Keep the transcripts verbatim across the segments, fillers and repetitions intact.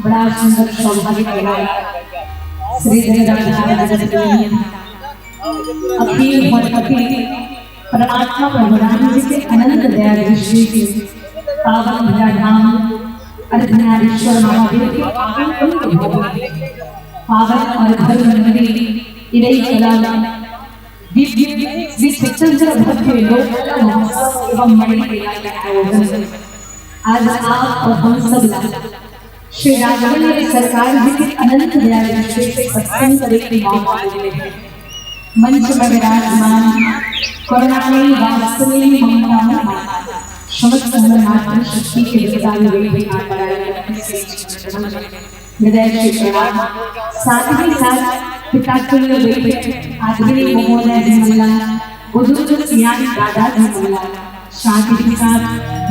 बड़ा सुंदर सौभाग्य लगा श्री धनराज महाराज जी के अपनी उम्र कपी परमात्मा प्रभु राम जी के अनंत दया दृष्टि से पावन भरा धाम अर्धनारीश्वर महादेव के पावन पवित्र भवन, पावन और धर्म नगरी इरई कला दिव्य श्री छत्तीसगढ़ भव्य लोक कला महोत्सव एवं मणि मेला के आयोजन। आज आप और हम सब ला श्री राघवेंद्र सरकार जी के अनंत दया दृष्टि से सत्संग करे के मौका मिले हैं। मंच में विराजमान करुणामयी वात्सल्य ममता श्रीमत सुंदर माता शक्ति के देवता विवेक नारायण हृदय से प्रणाम। साथ ही साथ पितातुल्य बेटे आदरणीय महोदय जी मन ला, बुजुर्ग सियान दादा जी मन ला, साथ ही साथ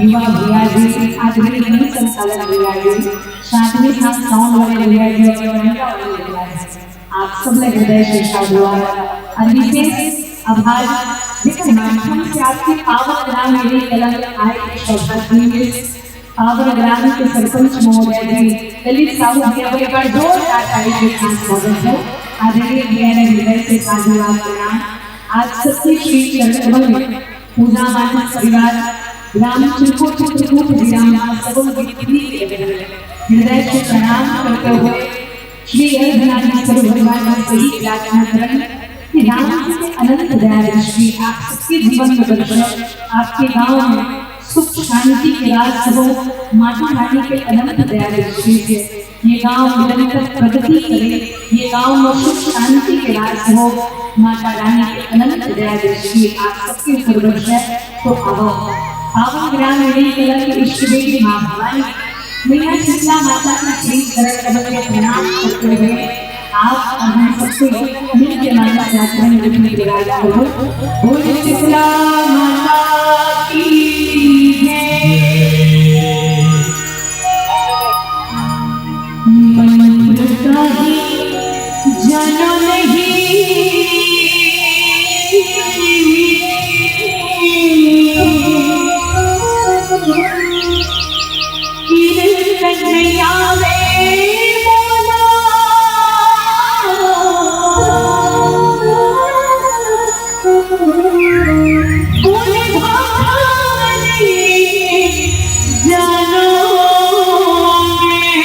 युवा भैया जी, आदरणीय मंच संचालक भैया जी, साथ ही साथ साउंड वाले भैया जी और कैमरा वाले भैया जी, आप सब ला हृदय से साधुवाद और विशेष आभार, जेकर माध्यम से आपके पावन ग्राम मेरे कलंक आए के सौभाग्य मिले। पावन ग्राम के सरपंच महोदय जी ललित साहू जी, आप एक बार जोरदार ताली के साथ स्वागत है। आदरणीय भैया ने हृदय से साधुवाद प्रणाम। आज सत्य श्री चरण कमल में पूजा मानस परिवार राम चित्रकूट चित्रकूट जी राम महासभा की कितनी हृदय से प्रणाम करते हुए श्री अर्धनारीश्वर भगवान जी से ही प्रार्थना करें कि राम जी के अनंत दया दृष्टि आप सबके जीवन में बरसे, आपके गांव में सुख शांति के राज हो, माता रानी के अनंत दया दृष्टि से ये गांव निरंतर प्रगति करे, ये गांव में सुख शांति के राज हो, माता रानी के अनंत दया दृष्टि आप सबके ऊपर बरसे। तो आओ, पावन ग्राम मेरे कलंक इष्ट देवी माँ भवानी मैया शीतला माता का श्री चरण कमल में प्रणाम करते हुए आप और हम सबसे मिलके मानस यात्रा में विराज करो। बोल शीतला माता की जय। मंत्र का ही जानो नहीं, किरण कन्हैया रे बोलो, बोले भावनी जानो मैं।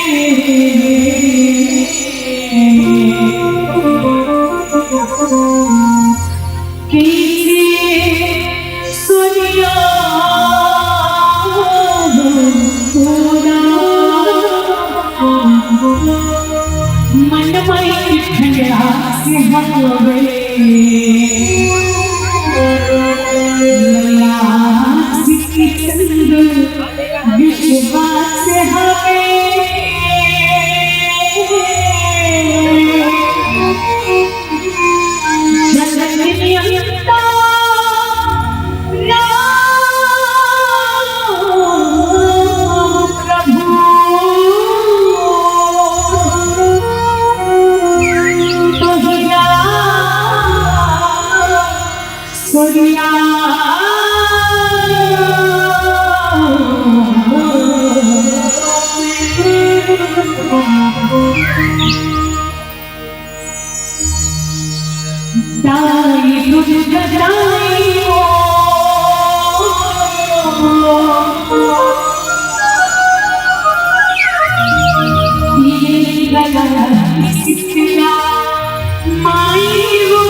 कैसे सुनियो पूरा मन में ठंडा से हवे। लाज की संग विश्वास हवे। जगत नियंता राम प्रभु तोहिया सोनिया। दाई दुर्गा दाई ओ, ये गला शीतला माई ओ।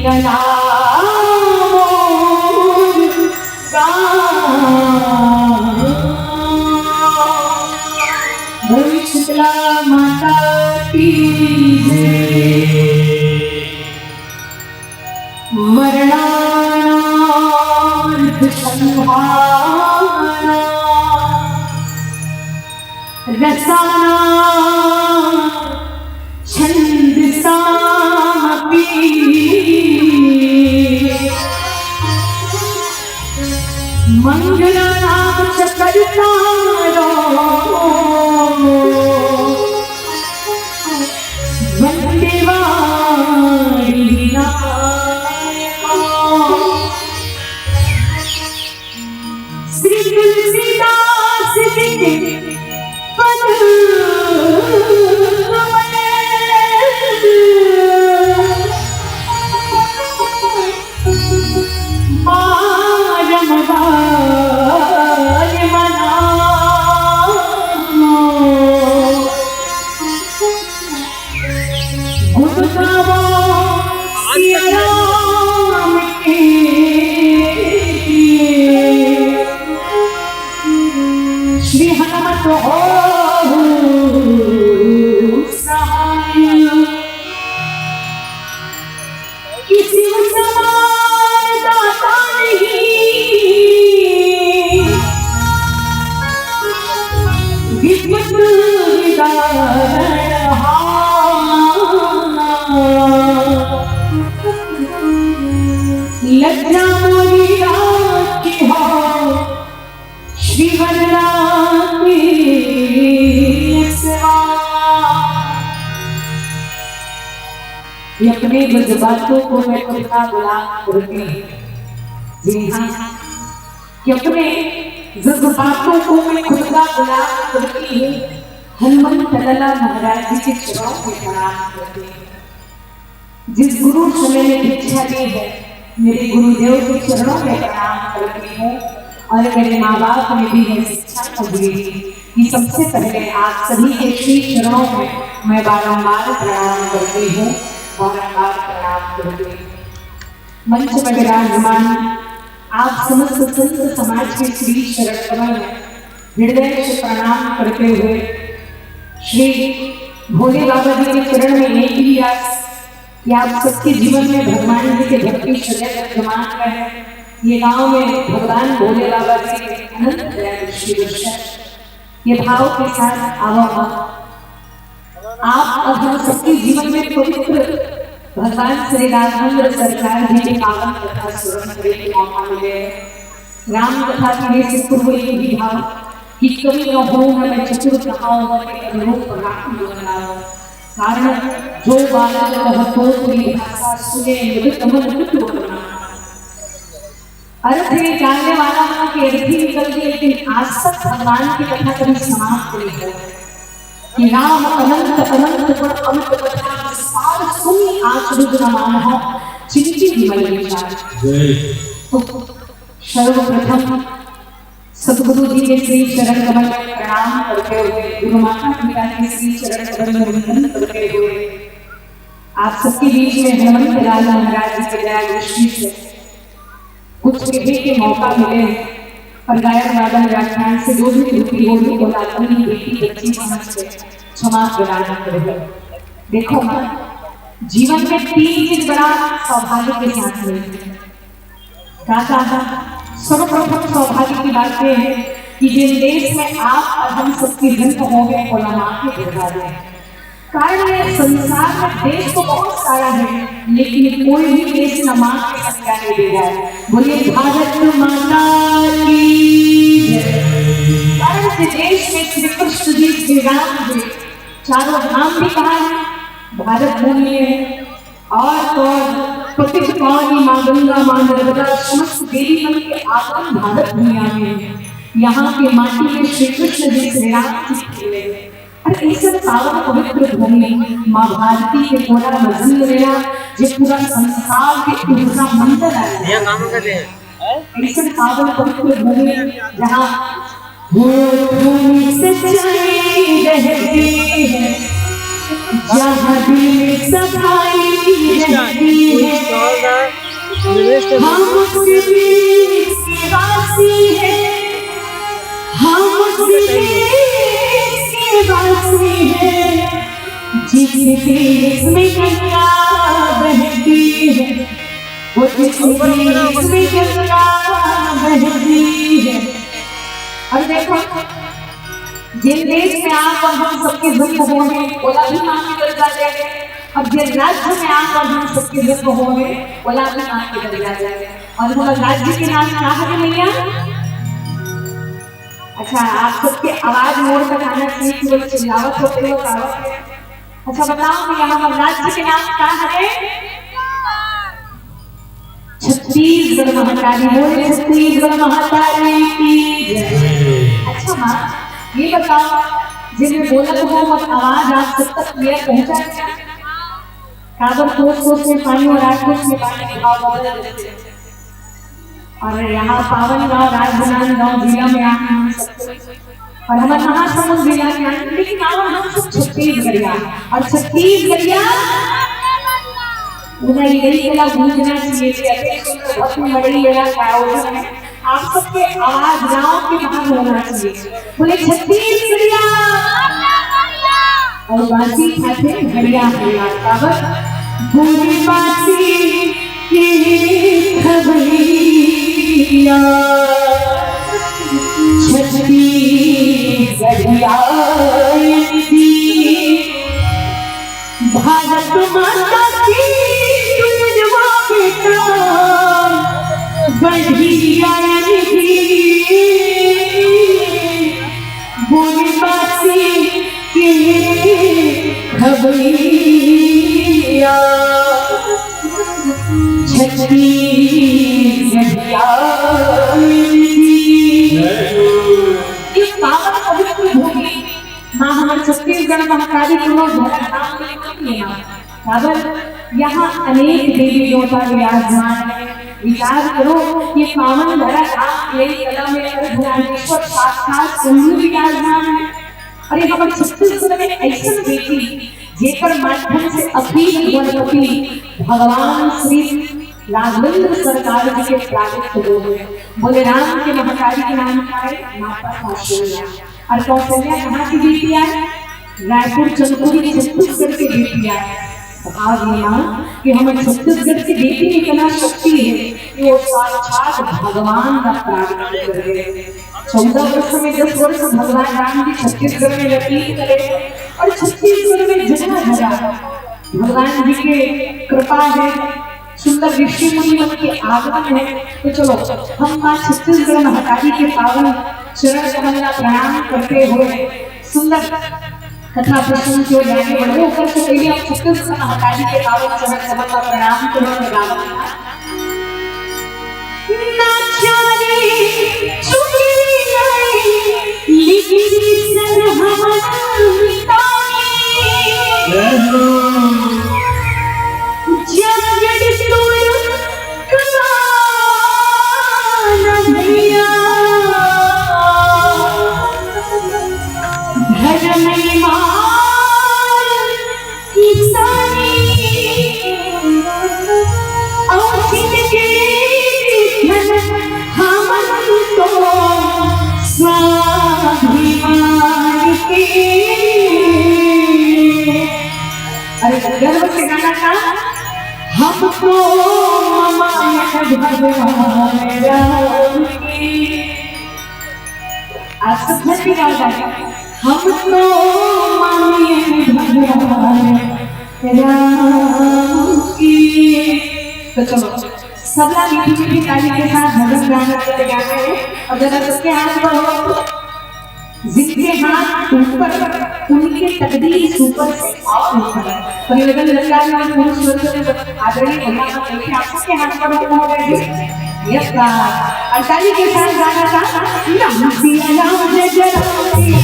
कला मोर गाँव। बोल शीतला माता की जय। वर्णानार्थ संभावना रसानां छंदसामपि। मंगलानां च कर्तारो वंदे वाणी विनायको। श्री तुलसीदास जी के पद कमल। बारंबार मनाओ। गुण गावो सिया राम के। श्री हनुमत होहु सहाय। किसी समान दाता नहीं, विपत निवारण हार। लज्जा मोरी राखी हो श्री वरराम की सेवा। ये अपने जज्बातों को मैं खुद का गुलाम करती हूँ। जी हाँ, कि अपने जज्बातों को मैं खुद का गुलाम करती हूँ। हनुमंत लाला महाराज जी के चरणों में प्रणाम करती हूँ। जिस गुरु से मैंने दीक्षा ली है, मेरे गुरुदेव के चरणों में प्रणाम करती हूँ और मेरे माँ बाप ने भी है शिक्षा को दी। ये सबसे पहले आप सभी के श्री चरणों में मैं बारंबार प्रणाम करती हूँ, बारंबार प्रणाम करती हूँ। मंच पर विराजमान आप समस्त संत समाज के श्री चरण कमल में हृदय से प्रणाम करते हुए श्री भोले बाबा जी के चरण में यही आस कि आप सबके जीवन में भगवान जी के भक्ति सदैव विद्यमान रहे। ये गांव में भगवान भोले बाबा जी के अनंत दया दृष्टि दर्शन ये भाव के साथ आवा हुआ। आप और हम सबके जीवन में पवित्र भगवान श्री राघवेंद्र सरकार जी के पावन कथा श्रवण करे के मौका मिले। राम कथा के लिए सिर्फ वो एक ही भाव कि कवि न हो न मैं चतुर कहाऊं, के अनुरूप राम गुण गाऊं। कारण जो बालक कह कोकिल भाषा सुने, मृदु कमल कुटुर नाम। अर्थ निकालने वाला मन के अर्थी निकल गए, लेकिन आज तक भगवान की कथा कभी समाप्त नहीं हो। कि राम अनंत अनंत गुण अमित कथा विस्तार सुनी आचरित न मानहु, चिंती विमल विचार। जय। तो सर्वप्रथम सतगुरु जी के श्री चरण कमल में प्रणाम करते हुए, गुरु माता पिता के श्री चरण कमल में वंदन करते हुए, आप सबके बीच में हनुमंत लाल महाराज जी के दया दृष्टि से कुछ कहे के मौका मिले हैं और गायन वादन व्याख्यान से जो भी त्रुटि होगी, वो अपनी बेटी बच्ची समझ के क्षमा प्रदान करें। देखो माँ, जीवन में तीन चीज बड़ा सौभाग्य के साथ मिलते हैं। कहा था, सर्वप्रथम सौभाग्य की बात यह है कि जिन देश में आप और हम सबके जन्म हो गए, वो माँ के दरबार में। कारण ये संसार में देश तो बहुत सारा है, लेकिन कोई भी देश न माँ के संज्ञा नहीं दे रहा है। बोलिए भारत माता की जय। कारण के देश में श्री कृष्ण जी, श्री राम जी, चारों धाम भी कहा है, भारत भूमि है। और तो और पतित पावनी माँ गंगा, माँ नर्मदा, समस्त देवी मन के आगमन भारत भूमि में है। यहाँ के माटी में श्री कृष्ण जी, श्री राम जी खेले। अरे, ऐसन पावन पवित्र भूमि माँ भारती के पूरा मजन मेला, जे पूरा संसार के ऊर्जा मंडल आए। ये काम कर रहे हैं। ऐसन पावन पवित्र भूमि जहाँ वो भूमि सच्चाई रहती है, जहाँ दिल में सफाई रहती है। हम उस देश के वासी हैं, हम उस देश के वासी हैं, जिस देश में गंगा बहती है, वो जिस देश में गंगा बहती है। और देखो, जिन देश में आप और हम सबके जन्म हुए हैं, ओला भी माँ के दरजा जाए। अब जिन राज्य में आप और हम सबके जन्म हुए हैं, ओला भी माँ के दरजा जाए। और हमर राज्य के नाम का हरे भैया? अच्छा, आप सबके आवाज मोर तक आना चाहिए कि वो चिल्लावत होते हो, आवत है। अच्छा बताओ भैया, हमर राज्य के नाम का हरे? छत्तीसगढ़ महाकाली। बोले छत्तीसगढ़ महाकाली की जय। अच्छा माँ, ये बताओ, जब मैं बोलत हूँ, हमर आवाज आप सब तक क्लियर पहुंचा क्या? काबर कोस कोस में पानी और आठ कोस में पानी के भाव बदल देथे। और यहाँ पावन गांव राजनांदगांव जिला में आए हम सब, और हमर महासमुंद जिला के आए, लेकिन आओ हम सब छत्तीसगढ़िया, और छत्तीसगढ़िया उन्हें यही कला गूंजना चाहिए कि अति सुंदर भक्त मंडली वाला का आयोजन है। आप सबके आवाज गांव के बाहर होना चाहिए। बोले छत्तीसगढ़िया। और बासी खाते बढ़िया है यार, काबर? बोले बासी के खबरिया, छत्तीसगढ़िया। भारत माता की दुलरवा बेटा, बढ़िया निधि। बोले बासी के खबरिया, छत्तीसगढ़िया निधि। ये पावन पवित्र भूमि माँ हमर छत्तीसगढ़ महाकाली के लोग भोला धाम के लिए नहीं आए। काबर यहाँ अनेक देवी देवता विराजमान है। विचार करो, ये पावन भरा धाम, यही कला में अगर भुवनेश्वर साक्षात स्वयं विराजमान है। अरे हमर छत्तीसगढ़ में ऐसन बेटी, जेकर माध्यम से अखिल भुवनपति भगवान श्री राघवेंद्र सरकार जी के प्रारूप हो गए। बोले राम के महतारी के नाम का है माता कौशल्या। और कौशल्या कहाँ की बेटी आए? रायपुर चंदखुरी छत्तीसगढ़ के बेटी आए। भाग लेना कि हमर छत्तीसगढ़ के बेटी में इतना शक्ति है कि वो साक्षात भगवान का प्रारूप कर गए। चौदह वर्ष में दस वर्ष भगवान राम जी छत्तीसगढ़ में व्यतीत करे और छत्तीसगढ़ में जगह जगह भगवान जी के कृपा है। सुंदर ऋषि मुनि मन के आगमन है। तो चलो, हम माँ छत्तीसगढ़ महतारी के पावन चरण कमल का प्रणाम करते हुए सुंदर कथा प्रसंग की ओर आगे बढ़ो। ऊपर से कहिए, हम छत्तीसगढ़ महतारी के पावन चरण कमल का प्रणाम करो और गाओ। ना चारी चुगली आई, लेकिन सर हमारा मिटाई। जय हो। जागड़ तोड़ कमान भैया, धर्म ईमान की सारी, और जिनके धन हमन तो स्वाभिमान के। अरे गर्व से गाना का, हम तो ममायन भगवान राम की। आज सब छठ की गाओ जाएगा। हम तो ममायन भगवान राम की। तो चलो, सबला मीठी मीठी ताली के साथ भजन गाना के तैयार है। अब जरा सबके हाथ बढ़ाओ। जिनके हाथ ऊपर, उनकी तकदीर ऊपर से और ऊपर है। परिवर्तन ललकार में पुरुष वर्ग में आदरणीय भैया का देखिए, आप सबके हाथ पर ऊपर हो गए जी। यस, और ताली के साथ गाना था, राम सिया राम जय जय राम सिया,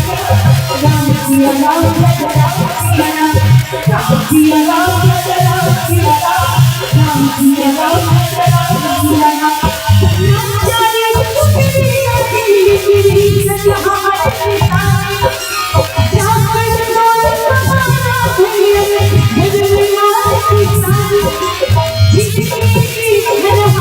राम सिया राम जय जय राम सिया, राम सिया राम जय जय राम सिया, राम सिया राम जय जय राम सिया।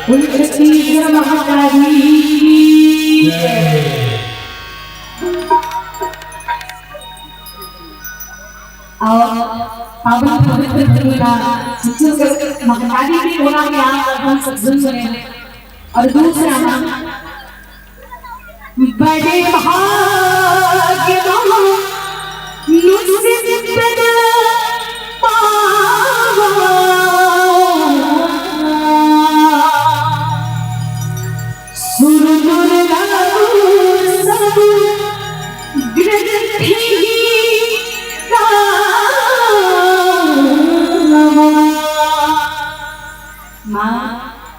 बोलो छत्तीसगढ़ महाकाली। और पावन पवित्र धरती का छत्तीसगढ़ महाकाली के बोला के आप अपन सत्संग सुने। और दूसरा बड़े भाग्य मनुष्य जन पावा।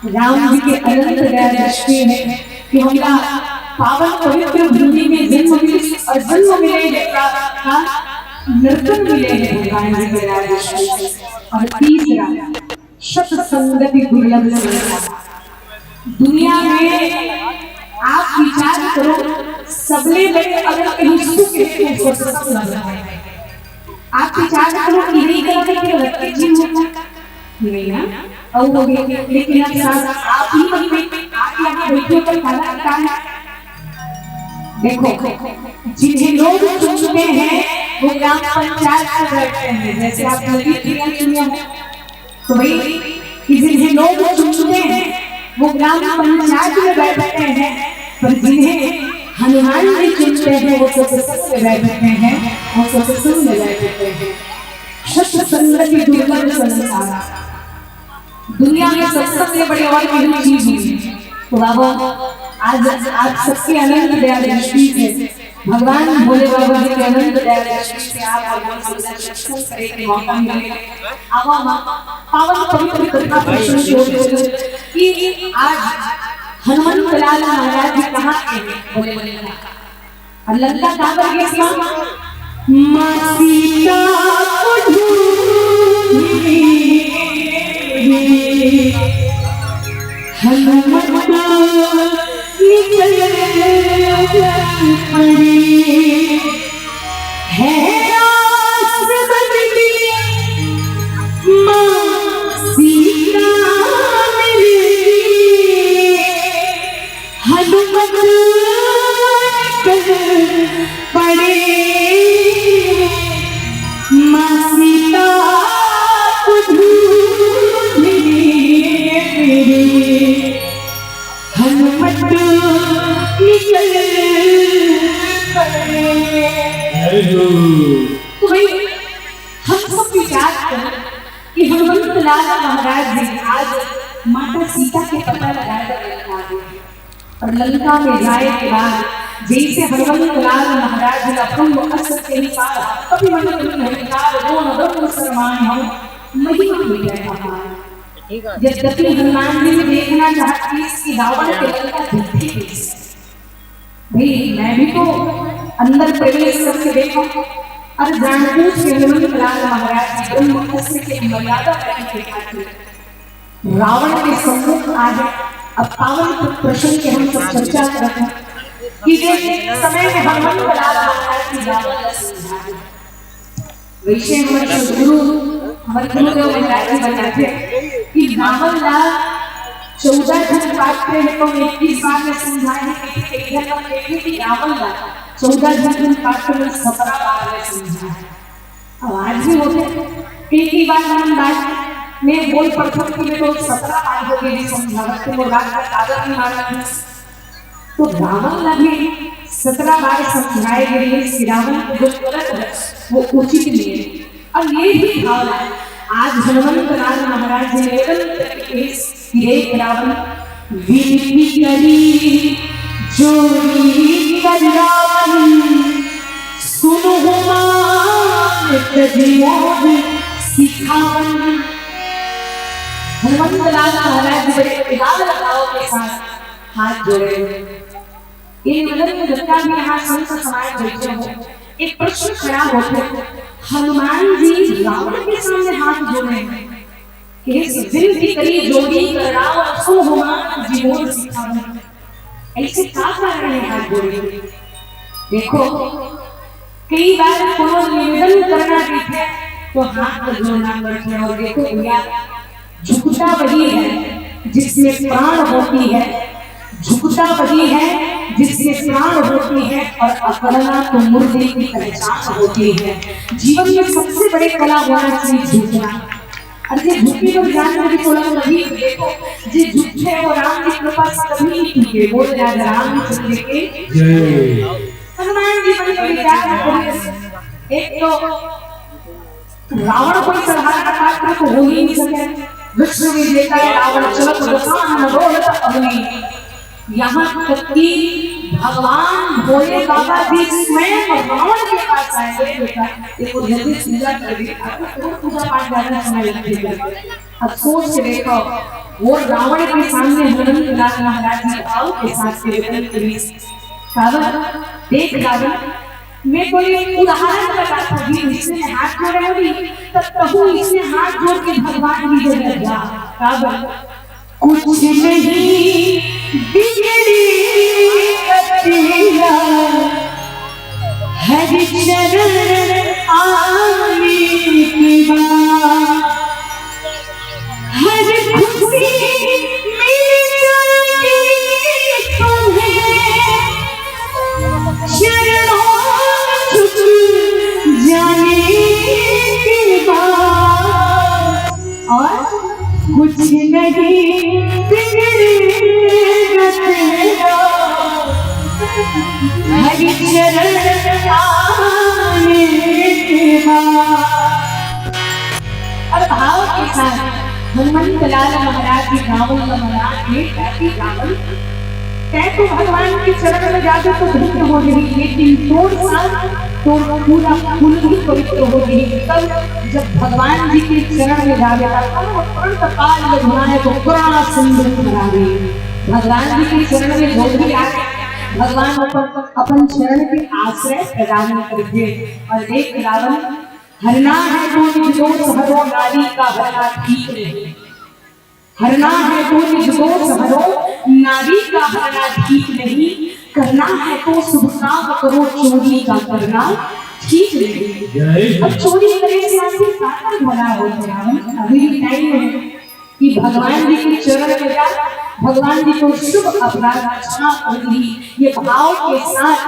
राम जी के अनंत दया दृष्टि हे कि हमला पावन पवित्र भूमि में जन्म मिले और जन्म मिले का, का नर्तन मिले हे भगवान जी के दया दृष्टि से। और तीसरा, सत्संगति दुर्लभ संसार। दुनिया में आप विचार करो, सबले बड़े अगर कहीं सुख हे तो सत्संग हे। आप विचार करो कि यही कला के लगते जीव होता नहीं ना, और हो गया। लेकिन अब साथ आप ही मन में, आप यहाँ बैठे हो तो कला का है। देखो, जिन्हें लोग चुनते हैं वो ग्राम पंचायत में बैठते हैं। जैसे आप नदी क्रिया चुने हो, तो भाई, जिन्हें लोग चुनते हैं वो ग्राम पंचायत में बैठते हैं, पर जिन्हें हनुमान जी चुनते हैं वो सत्संग में बैठते हैं, वो सत्संग में बैठते हैं। सत्संगति दुर्लभ संसार। दुनिया में सत्संग से बड़ी और कोई चीज नहीं। तो बाबा, आज आप सबके अनंत दया दृष्टि से, भगवान भोले बाबा जी के अनंत दया दृष्टि से आप भगवान सबका दर्शन करने के मौका मिले। आवा माँ, पावन पवित्र कथा प्रसंग को कि आज हनुमंत लाल महाराज जी कहाँ के हैं? बोले, बोले, बोले। और लंका कहाँ पर गई थी माँ? माँ सीता को ढूंढने हनुमत निकल पड़े। है राजमंडी माँ सीता मिली। हनुमत निकल पड़े, माँ सीता को ढूंढने मेरे। हनुमत निकल पड़े। जय हो। तो भाई, हम सब विचार करें कि हनुमंत लाल महाराज जी आज माता सीता के पता लगाए बर लंका आ गए। और लंका में जाए के बाद जैसे हनुमंत लाल महाराज जी का ब्रह्म अस्त्र के अनुसार कभी मन कभी हंकार रोन ब्रह्म सरमान हो महिमा मिट गए अपार। यद्यपि हनुमान जी ने देखना चाहा कि रावण के लंका दिखती कैसे। भाई, मैं भी तो अंदर प्रवेश करके देखा। अरे, जानबूझ के हनुमंत लाल महाराज जी ब्रह्म अस्त्र के मर्यादा करने के खातिर रावण के सम्मुख आ गए। अब पावन प्रसंग के हम सब चर्चा करते हैं कि जिस समय में हनुमंत लाल महाराज जी रावण का संहार वैसे हमारे सदगुरु, हमारे गुरुदेव महाराज जी बताते हैं कि रावण ला चौदह झन पात्र हे तो इक्कीस बार में समझाए हे, कि इधर हम देखे कि रावण ला चौदह झन पात्र में सत्रह बार में समझाए हे। अब आज भी होते, एक ही बार हम बात में बोल पड़थन कि मैं तो सत्रह बार हो गए समझावत, तो वो रात का कागज नहीं मारा था। तो रावण ला भी सत्रह बार समझाए गए कि रावण को जो गलत है वो उचित नहीं है। और ये ही भावना आज हनुमंत लाल महाराज जी निवेदन करके इस कि हे रावण, विनती करी जोड़ी कर रावण, सुनो हनुमान तजि मोर सिखावन। हनुमंत लाल महाराज जी बड़े विलाप भाव के साथ हाथ जोड़े। ये मतलब जितना भी यहाँ संत समाज बैठे हो, एक प्रश्न खड़ा होता है, हनुमान जी रावण के सामने हाथ जोड़े हैं कि हे विनती करी जोड़ी कर रावण, सुनो हनुमान तजि मोर सिखावन। ऐसे का कारण है हाथ जोड़े? देखो, कई बार कोनो निवेदन करना रहिथे तो हाथ जोड़ना पड़ता है। और देखो भैया, झुकता वही है जिसमें प्राण होती है, झुकता वही है जिसमें प्राण होती है, और अकड़ना तो मुर्दे की पहचान होती है। जीवन में सबसे बड़े कला होना चाहिए झुकना। अरे जे झुकी तो जान में भी थोड़ा सा अजीब, देखो, जे झुकते हैं वो राम की कृपा से कभी नहीं टूटे। बोल राजा रामचंद्र के जय। हनुमान जी बड़े विचार रखो। एक तो रावण कोई साधारण पात्र तो हो ही नहीं सके। विश्व विजेता है रावण, चलत बखान डोलत अग्नि। यहाँ तक कि भगवान भोले बाबा जी स्वयं रावण के पास आए, "हे बेटा, देखो जल्दी पूजा कर दे, आपको तो पूजा पाठ करने समय लगेगा।" अब सोच के देखो, वो रावण के सामने हनुमंत लाल महाराज जी भाव के साथ निवेदन करिस, "रावण, देख रावण, मैं कोई उदाहरण बताथंव जी, अइसने हाथ जोड़े होही, त तहूँ अइसने हाथ जोड़ के भगवान जी जगह जा।" रावण, कुछ नहीं बिगड़ी कतिया, हरि चरण आने के बाद, हर खुशी मिल जाएगी तुम्हें, चरणों में झुक जाने के बाद। और कुछ नहीं बिगड़ेगा तेरा, हरि चरण आने के बाद। और भाव के साथ हनुमंत लाल महाराज जी रावण ला मना के कहथे, "रावण, तैं तो भगवान के चरण में जाबे तो धन्य हो जाही, लेकिन तोर साथ तोर पूरा कुल भी पवित्र हो जाही।" तब जब भगवान जी के चरण में जाबे, तब प्रण कपाल में घुमाए तो करुणा सिंधु भरावे। भगवान जी के चरण में जो भी आए, भगवान अपन, अपन चरण के आश्रय प्रदान करथे। और देख रावण, हरना है तो निज दोष हरो, नारी का हरना ठीक नहीं। हरना है तो निज दोष हरो, नारी का हरना ठीक नहीं। करना है तो शुभ काम करो, चोरी का करना ठीक नहीं। अब चोरी करे से आखिर का भला होथे रावण? अभी भी टाइम है कि भगवान जी के चरण में जा, भगवान जी को शुभ अपराध क्षमा कर दी। ये भाव के साथ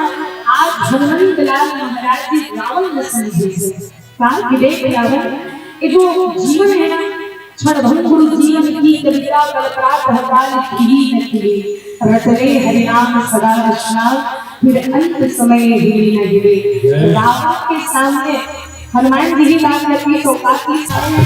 आज हनुमंत लाल महाराज जी रावण में समझे। का कि देख रावण, ये जो जीवन है ना, क्षणभंगुर जीवन की कविता, कल्परात हकाल खिली न खिली, रटले हरिनाम सदा रचना, फिर अंत समय हिली न हिली। रावण के सामने हनुमान जी ही बात करती तो काफी सारे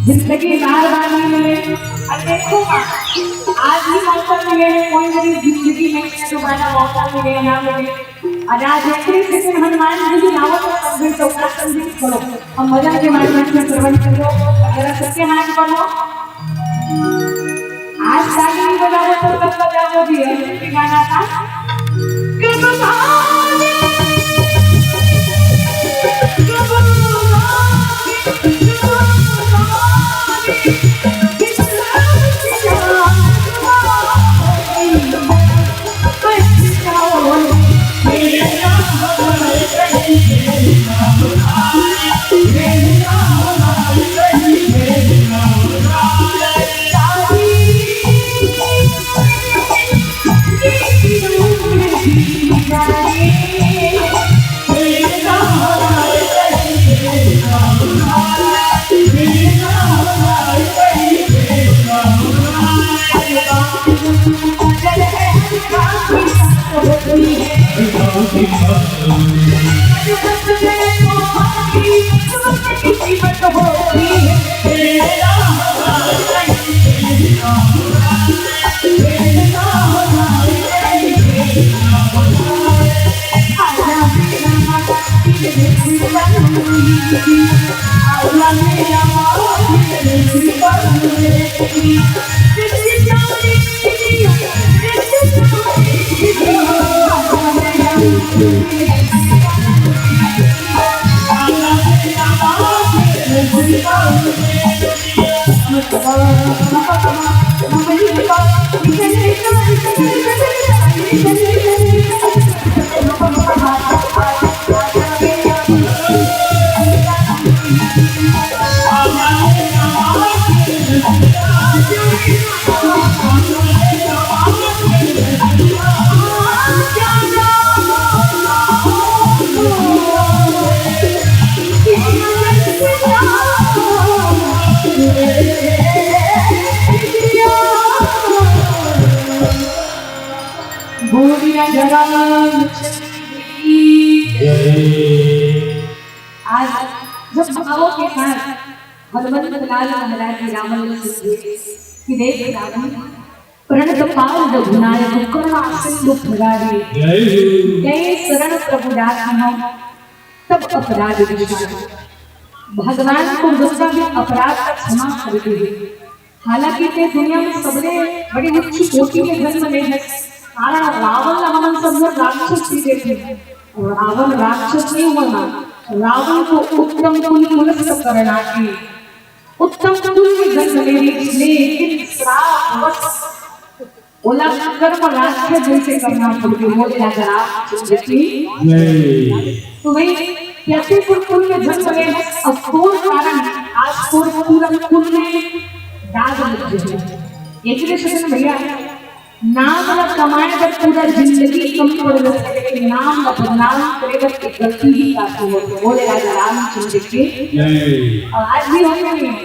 जिंदगी बार बार नहीं मिले। और देखो माँ, आज भी मौका मिले है, कोई मेरी जिंदगी में दोबारा मौका मिले ना मिले। और आज इतने से हनुमान जी भी आवत हो, तब भी तो अपना संदेश करो। हम भजन के माध्यम से श्रवण करो, अगर सबके हाथ बढ़ो। आज ताली नहीं बजाओ तो कब बजाओ जी? अर्जुन के गाना था। आज जब भावों के साथ हनुमंत लाल महाराज जी रावण से कि देख रावण, प्रणत पावक रघुनायक करुणा सिंधु पुरारी। जय शरण प्रभु दास हम तब अपराध विचार। भगवान को गुस्सा भी अपराध का क्षमा कर दे। हालांकि ते दुनिया में सबले बड़ी उच्च कोटि में जन्म ले है, कारण रावण ला हमन सब लोग राक्षस भी देखे हैं। रावण राक्षस नहीं हुआ ना, रावण को उत्तम कुल पुलस्त करना की उत्तम कुल में जन्म ले रही, लेकिन श्राप बस ओला कर्म राक्षस जैसे करना पड़ती, मोरे राजा रामचंद्र की। तो वही कहते कुल कुल में जन्म ले, अब तोर कारण आज तोर पूरा कुल में दाग लग गए। एक भी सुन भैया, नाम ला कमाए बर पूरा जिंदगी कम पड़ जाता है, लेकिन नाम ला बदनाम करे बर एक गलती ही काफी होती है। मोरे राजा रामचंद्र की। और आज भी होते हैं,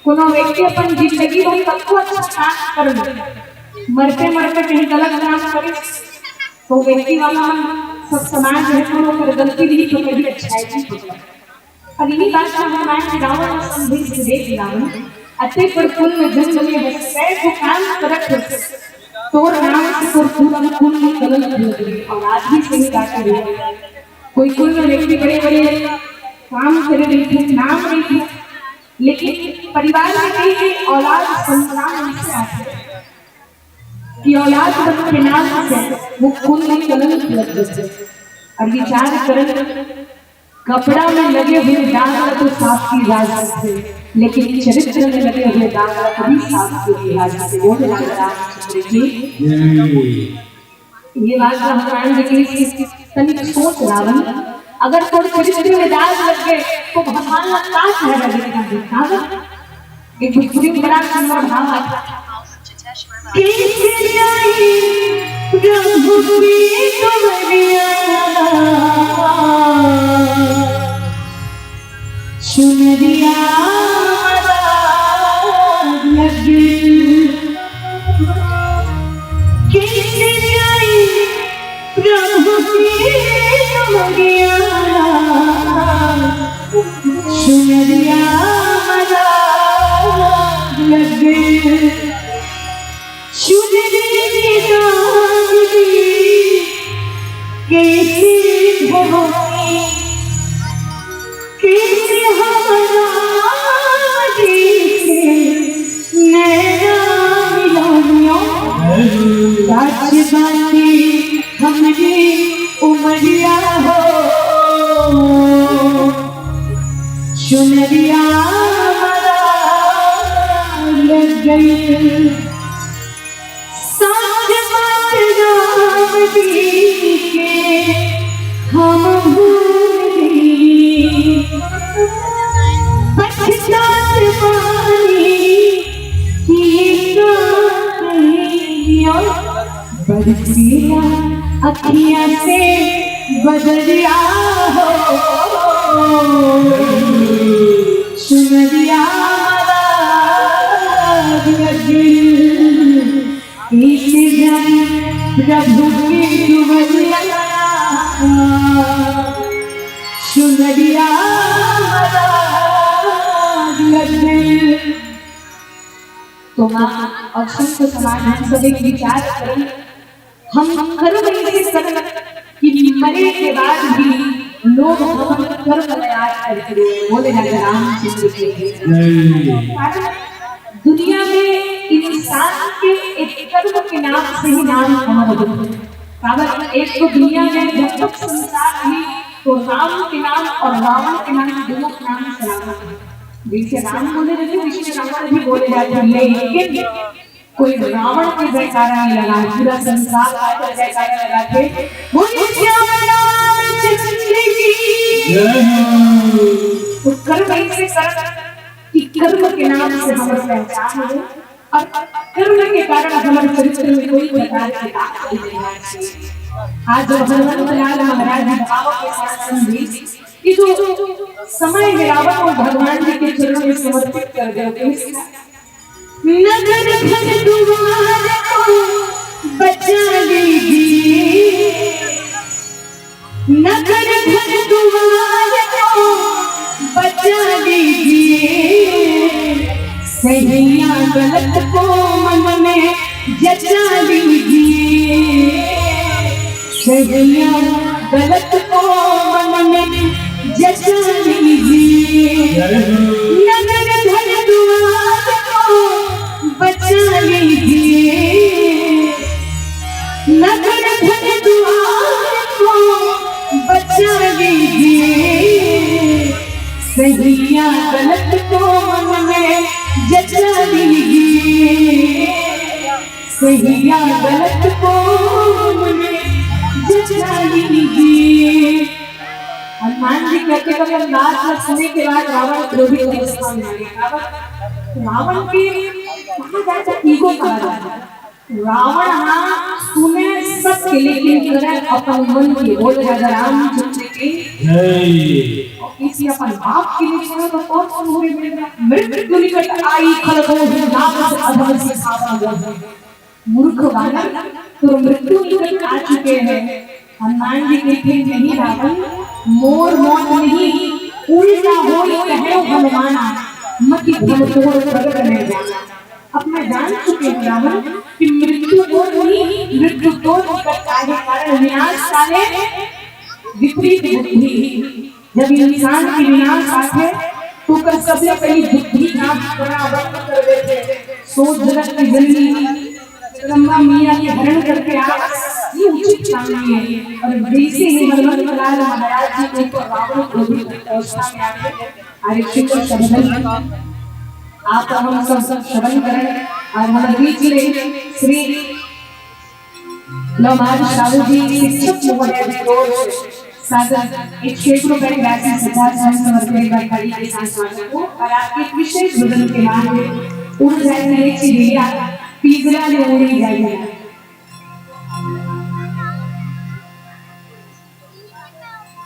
कोनो व्यक्ति अपन जिंदगी भर कतको अच्छा काम कर ले, मरते मरते कहीं गलत काम करे, तो व्यक्ति वाला मन सब समाज में कोनो कर गलती नहीं तो कहीं अच्छाई नहीं होता। अब इन्हीं बात का हनुमान जी रावण और संदेश दे दिया, अते पर कुल में जन्म में बस सै को काम करत हो, तोर नाम से तोर पूरा कुल में कलंक लग गई। और आज भी सही बात है, कोई कुल में व्यक्ति बड़े बड़े काम करे रही थे, नाम रही थे, लेकिन परिवार में कहीं भी औलाद संतान ऐसे आते कि औलाद बन के नाम से वो खून में कलंक लग जाते। और विचार करन, कपड़ा में लगे हुए दाग तो साफ की जा सकते, लेकिन चरित्र में लगे हुए दाग कभी साफ नहीं जा सकते। वो राजा रामचंद्र की। ये बात तो हनुमान जी की तनिक सोच रावण, अगर तोर चरित्र में दाग लग गए तो भगवान का का चेहरा देखना है? एक भोजपुरी में बड़ा सुंदर भाव आता है। कैसे जाई प्रभु की कमरिया, सुनरिया मदार लगे। कैसे जाई प्रभु की कमरिया, सुनरिया मदार कैसे हमारा कैसे नैना मिलोनियो। सच बात हमरी उमरिया हो, चुनरिया हमारा लग गई। साँच बात राम जी के हम भूल गई। पछतात बानी कि का कहियो। बरसेला अखियाँ से बदरिया हो, चुनरिया हमारा लग गई। इस जन्म प्रभु की दुआरिया, सुनरिया हमारा लग गई। तो माँ और संत समाज, हम सब एक विचार करें, हम कर्म ऐसे करना कि मरे के बाद भी लोग हमर कर्म ला याद करके रोए। बोले राजा रामचंद्र के जय। कारण दुनिया में इंसान के एक कर्म के नाम से ही नाम अमर होथे। काबर एक तो दुनिया में जब तक संसार ही, तो राम के नाम और रावण के नाम, दोनों के नाम सनातन है। जैसे राम बोले रहिथे, वैसे रावण भी बोले जाथे, लेकिन कोई रावण के जयकारा नहीं लगा, पूरा संसार आकर जयकारा लगाथे, बोले श्याम रामचंद्र की। जय हो। तो कर्म ऐसे कर कि कर्म के नाम से हमर पहचान हो और कर्म के कारण हमर चरित्र में कोई प्रकार के दाग नहीं रहना चाहिए। आज जब हनुमंत लाल महाराज भाव के साथ संदेश, ये जो समय है रावण को भगवान जी के चरणों में समर्पित कर दे, तो इसका नगर घर द्वार को बचा लीजिए, नगर घर द्वार को बचा लीजिए, सहिया गलत को मन में जचा लीजिए। सहिया गलत को मन में जचा लीजिए, नगर घर द्वार को बचा लीजिए, नगर घर द्वार को बचा लीजिए, सहिया गलत को मन में जचा लीजिए। सहिया गलत को मन में जचा लीजिए। हनुमान जी कहते, कभी अंदाज में सुने के बाद रावण क्रोधित अवस्था में आ गया। रावण, रावण के कहा जाए तो ईगो कहा जाता है। रावण हाँ सुने सबके, लेकिन करे अपन मन के। बोले राजा रामचंद्र की जय। और किसी अपन बाप के लिए सुने तो कौन सुने? मृत्यु निकट आई खल को नाम से अधम से खावा। मूर्ख बालक, तो मृत्यु निकट आ चुके हैं। हनुमान जी कहते, नहीं रावण, मोर मौत नहीं, उल्टा होई कहे हनुमाना, मति भल तोर प्रगट नहीं जाना। अब मैं जान चुके हूँ रावण कि मृत्यु तोर नहीं, मृत्यु तोर निकट आहे, कारण विनाश काले विपरीत बुद्धि। जब इंसान के विनाश आथे, तो ओकर सबले पहली बुद्धि नाश करना बंद कर देथे। सोच जगत की जननी जगदम्बा मैया के हरण करके आ, ये उचित काम नहीं है। और जैसे ही हनुमंत लाल महाराज जी के ऊपर रावण क्रोधित अवस्था में आथे, आरक्षित शब्द आप हम सब श्रवण करें। और हमारे बीच में श्री नवभारत साहू जी शिक्षक महोदय जी को सागर एक सौ एक रुपए की राशि श्रद्धा सुमन समर्पित करने के साथ स्वागत हो और आपके एक विशेष भोजन के बाद में उड़ जाएगी एक चिड़िया, पिंजरा में उड़ी जाएगी।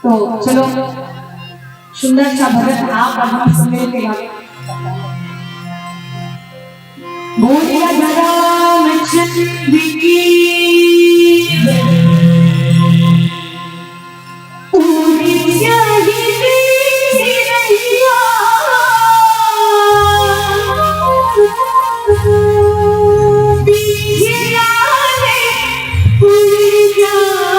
तो चलो, सुंदर सा भजन आप और हम सब मिल के गाओ। बोलिया रामचंद्र की। उड़ी जाही चिरैया, पिंजरा में उड़ी जाही।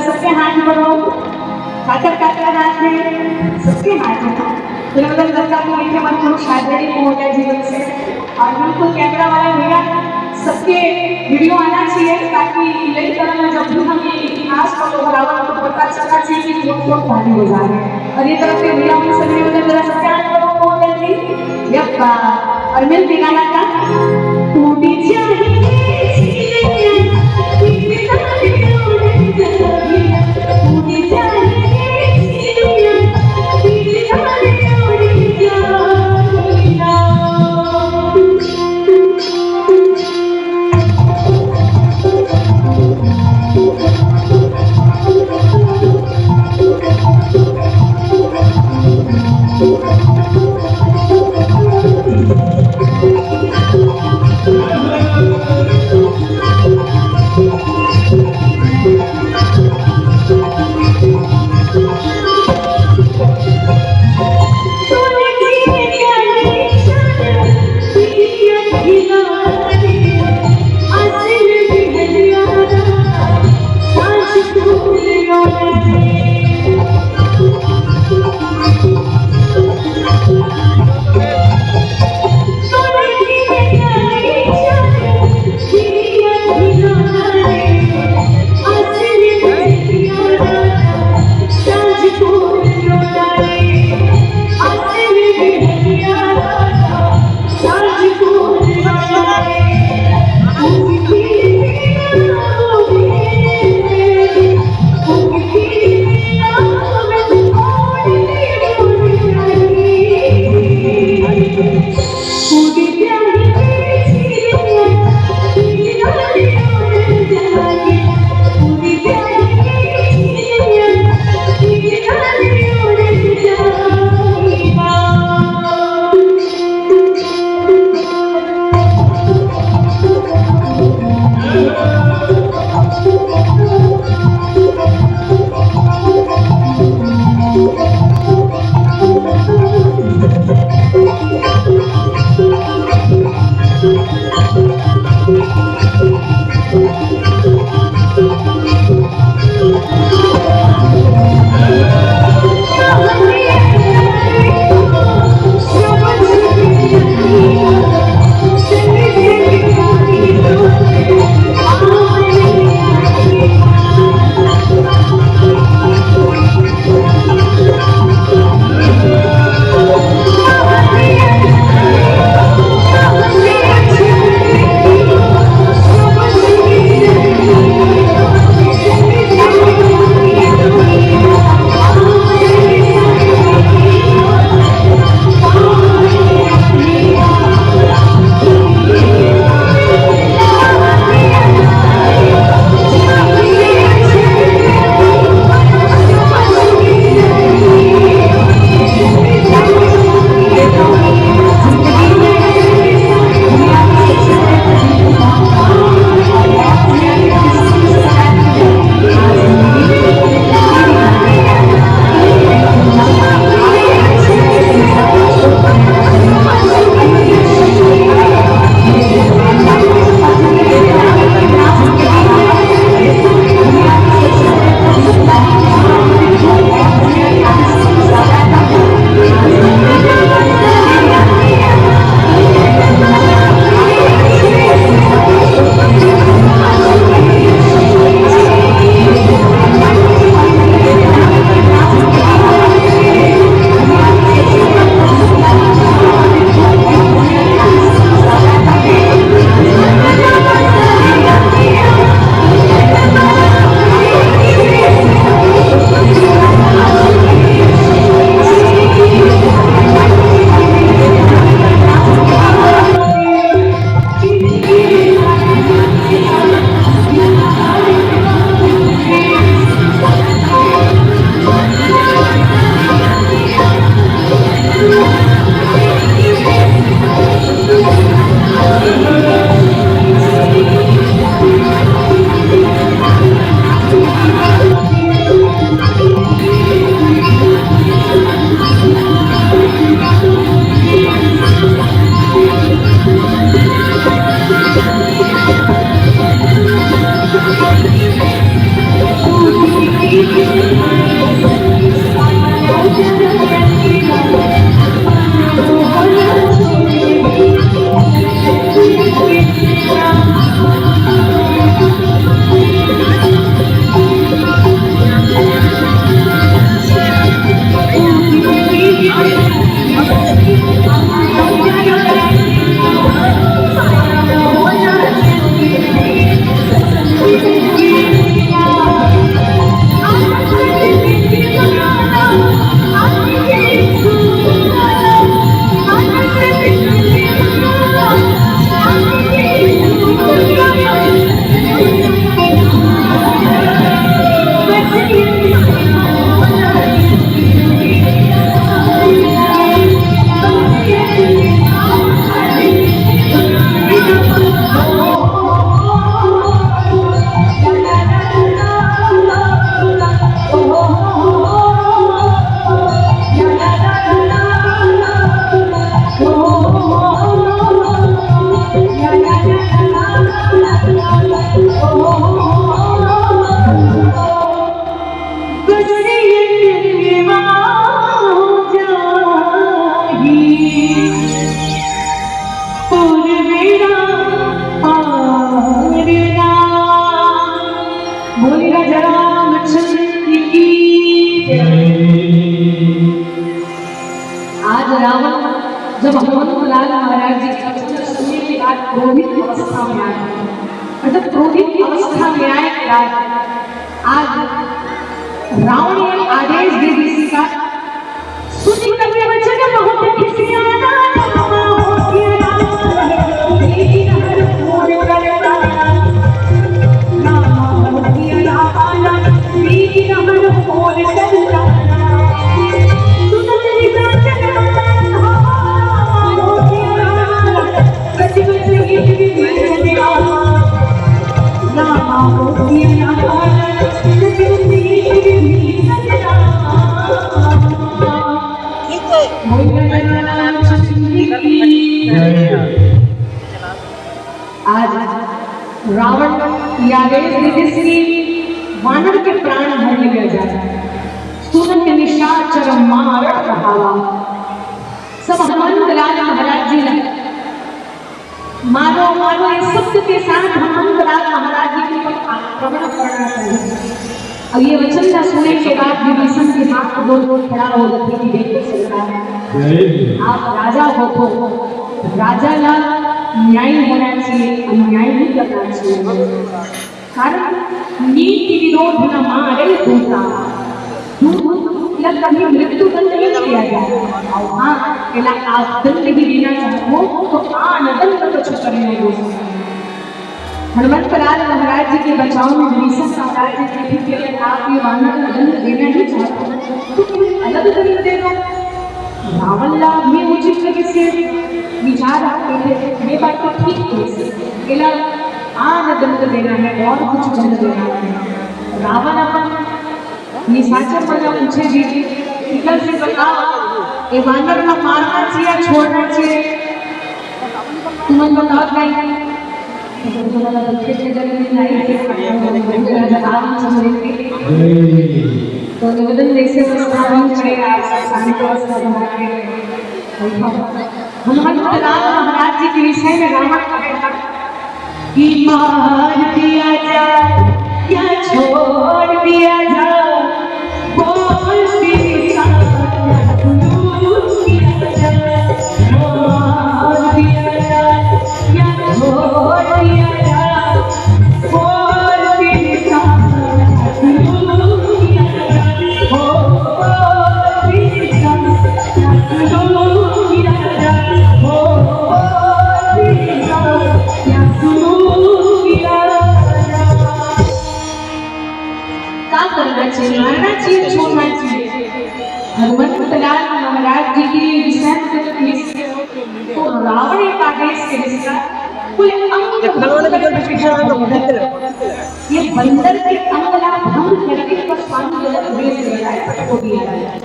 सबके हाथ बढ़ाओ, काकर काकर हाथ है, सबके हाथ है। फिर मतलब दस लाख मीठे मन को शायद ही हो गया जीवन से। और बिल्कुल कैमरा वाला भैया, सबके वीडियो आना चाहिए, ताकि यही तरह में जब भी हम ये इतिहास को दोहरावा तो पता चलना चाहिए कि कौन कौन भागी हो जा रहे हैं। और ये तरफ के भैया, हम सभी मतलब जरा सबके हाथ बढ़ाओ, हो गया जी। यप्पा। और मिल के गाना का। टूटी चाहिए क्रोधित अवस्था में आए। और जब क्रोधित अवस्था में आए, आज रावण ने आदेश दे दिस का, सुनि कहि वचन बहुत खिसियाना, रामा होसियाना, वीर हर मोर करता। रामा होसियाना, वीर हर मोर करता। सुनत निशाचर रामा होसियाना, आज रावण ये आदेश दे दिस कि वानर के प्राण हर लिया जाए। सुनत निशाचर मारण कहावा। सब हनुमंत लाल महाराज जी ने मारो, मारो, ये शब्द के साथ हनुमंत लाल महाराज जी के ऊपर आक्रमण करना चाहिए। अब ये वचन का सुने के बाद विभीषण के हाथ दो दो खड़ा हो गए कि देखो सरकार, आप राजा हो तो राजा का न्याय होना चाहिए, अन्याय नहीं करना चाहिए। कारण नीति विरोध न मारे दूता। दूत ला कभी मृत्यु दंड नहीं दिया गया। और हाँ, एला आप दंड भी देना चाहो तो आन दंड कुछ करने दो। हनुमंत लाल महाराज जी के बचाव में विभीषण महाराज जी के भी केवल आप ये वानर का दंड देना ही चाहते हो, तो कोई अलग दंड दे दो। रावण ला भी उचित लगे से विचार आपके थे, ये बात तो ठीक है। एला आन दंड देना है और कुछ दंड देना है। रावण अपन निशाचर मन ला पूछे जी, इधर से बताओ, ये वानर ला मारना चाहिए, छोड़ना चाहिए? तुमन बताओ नहीं। तो निवेदन जैसे प्रस्ताव करेगा, आप शांत अवस्था बना के हनुमंत लाल महाराज जी के विषय में रावण कहेगा कि मार दिया जाए या छोड़ दिया जाए, बोल दिया जाए, मार दिया जाए या छोड़ दिया जाए, बोल दिया जाए, का करना चाहिए? मारना चाहिए, छोड़ना चाहिए? हनुमंत लाल महाराज जी के विषय में तो रावण एक आदेश के जिसका कोई अंग ये बंदर के अंग ला भंग करके बस पानी गलत भेज दिया जाए, पटक दिया जाए।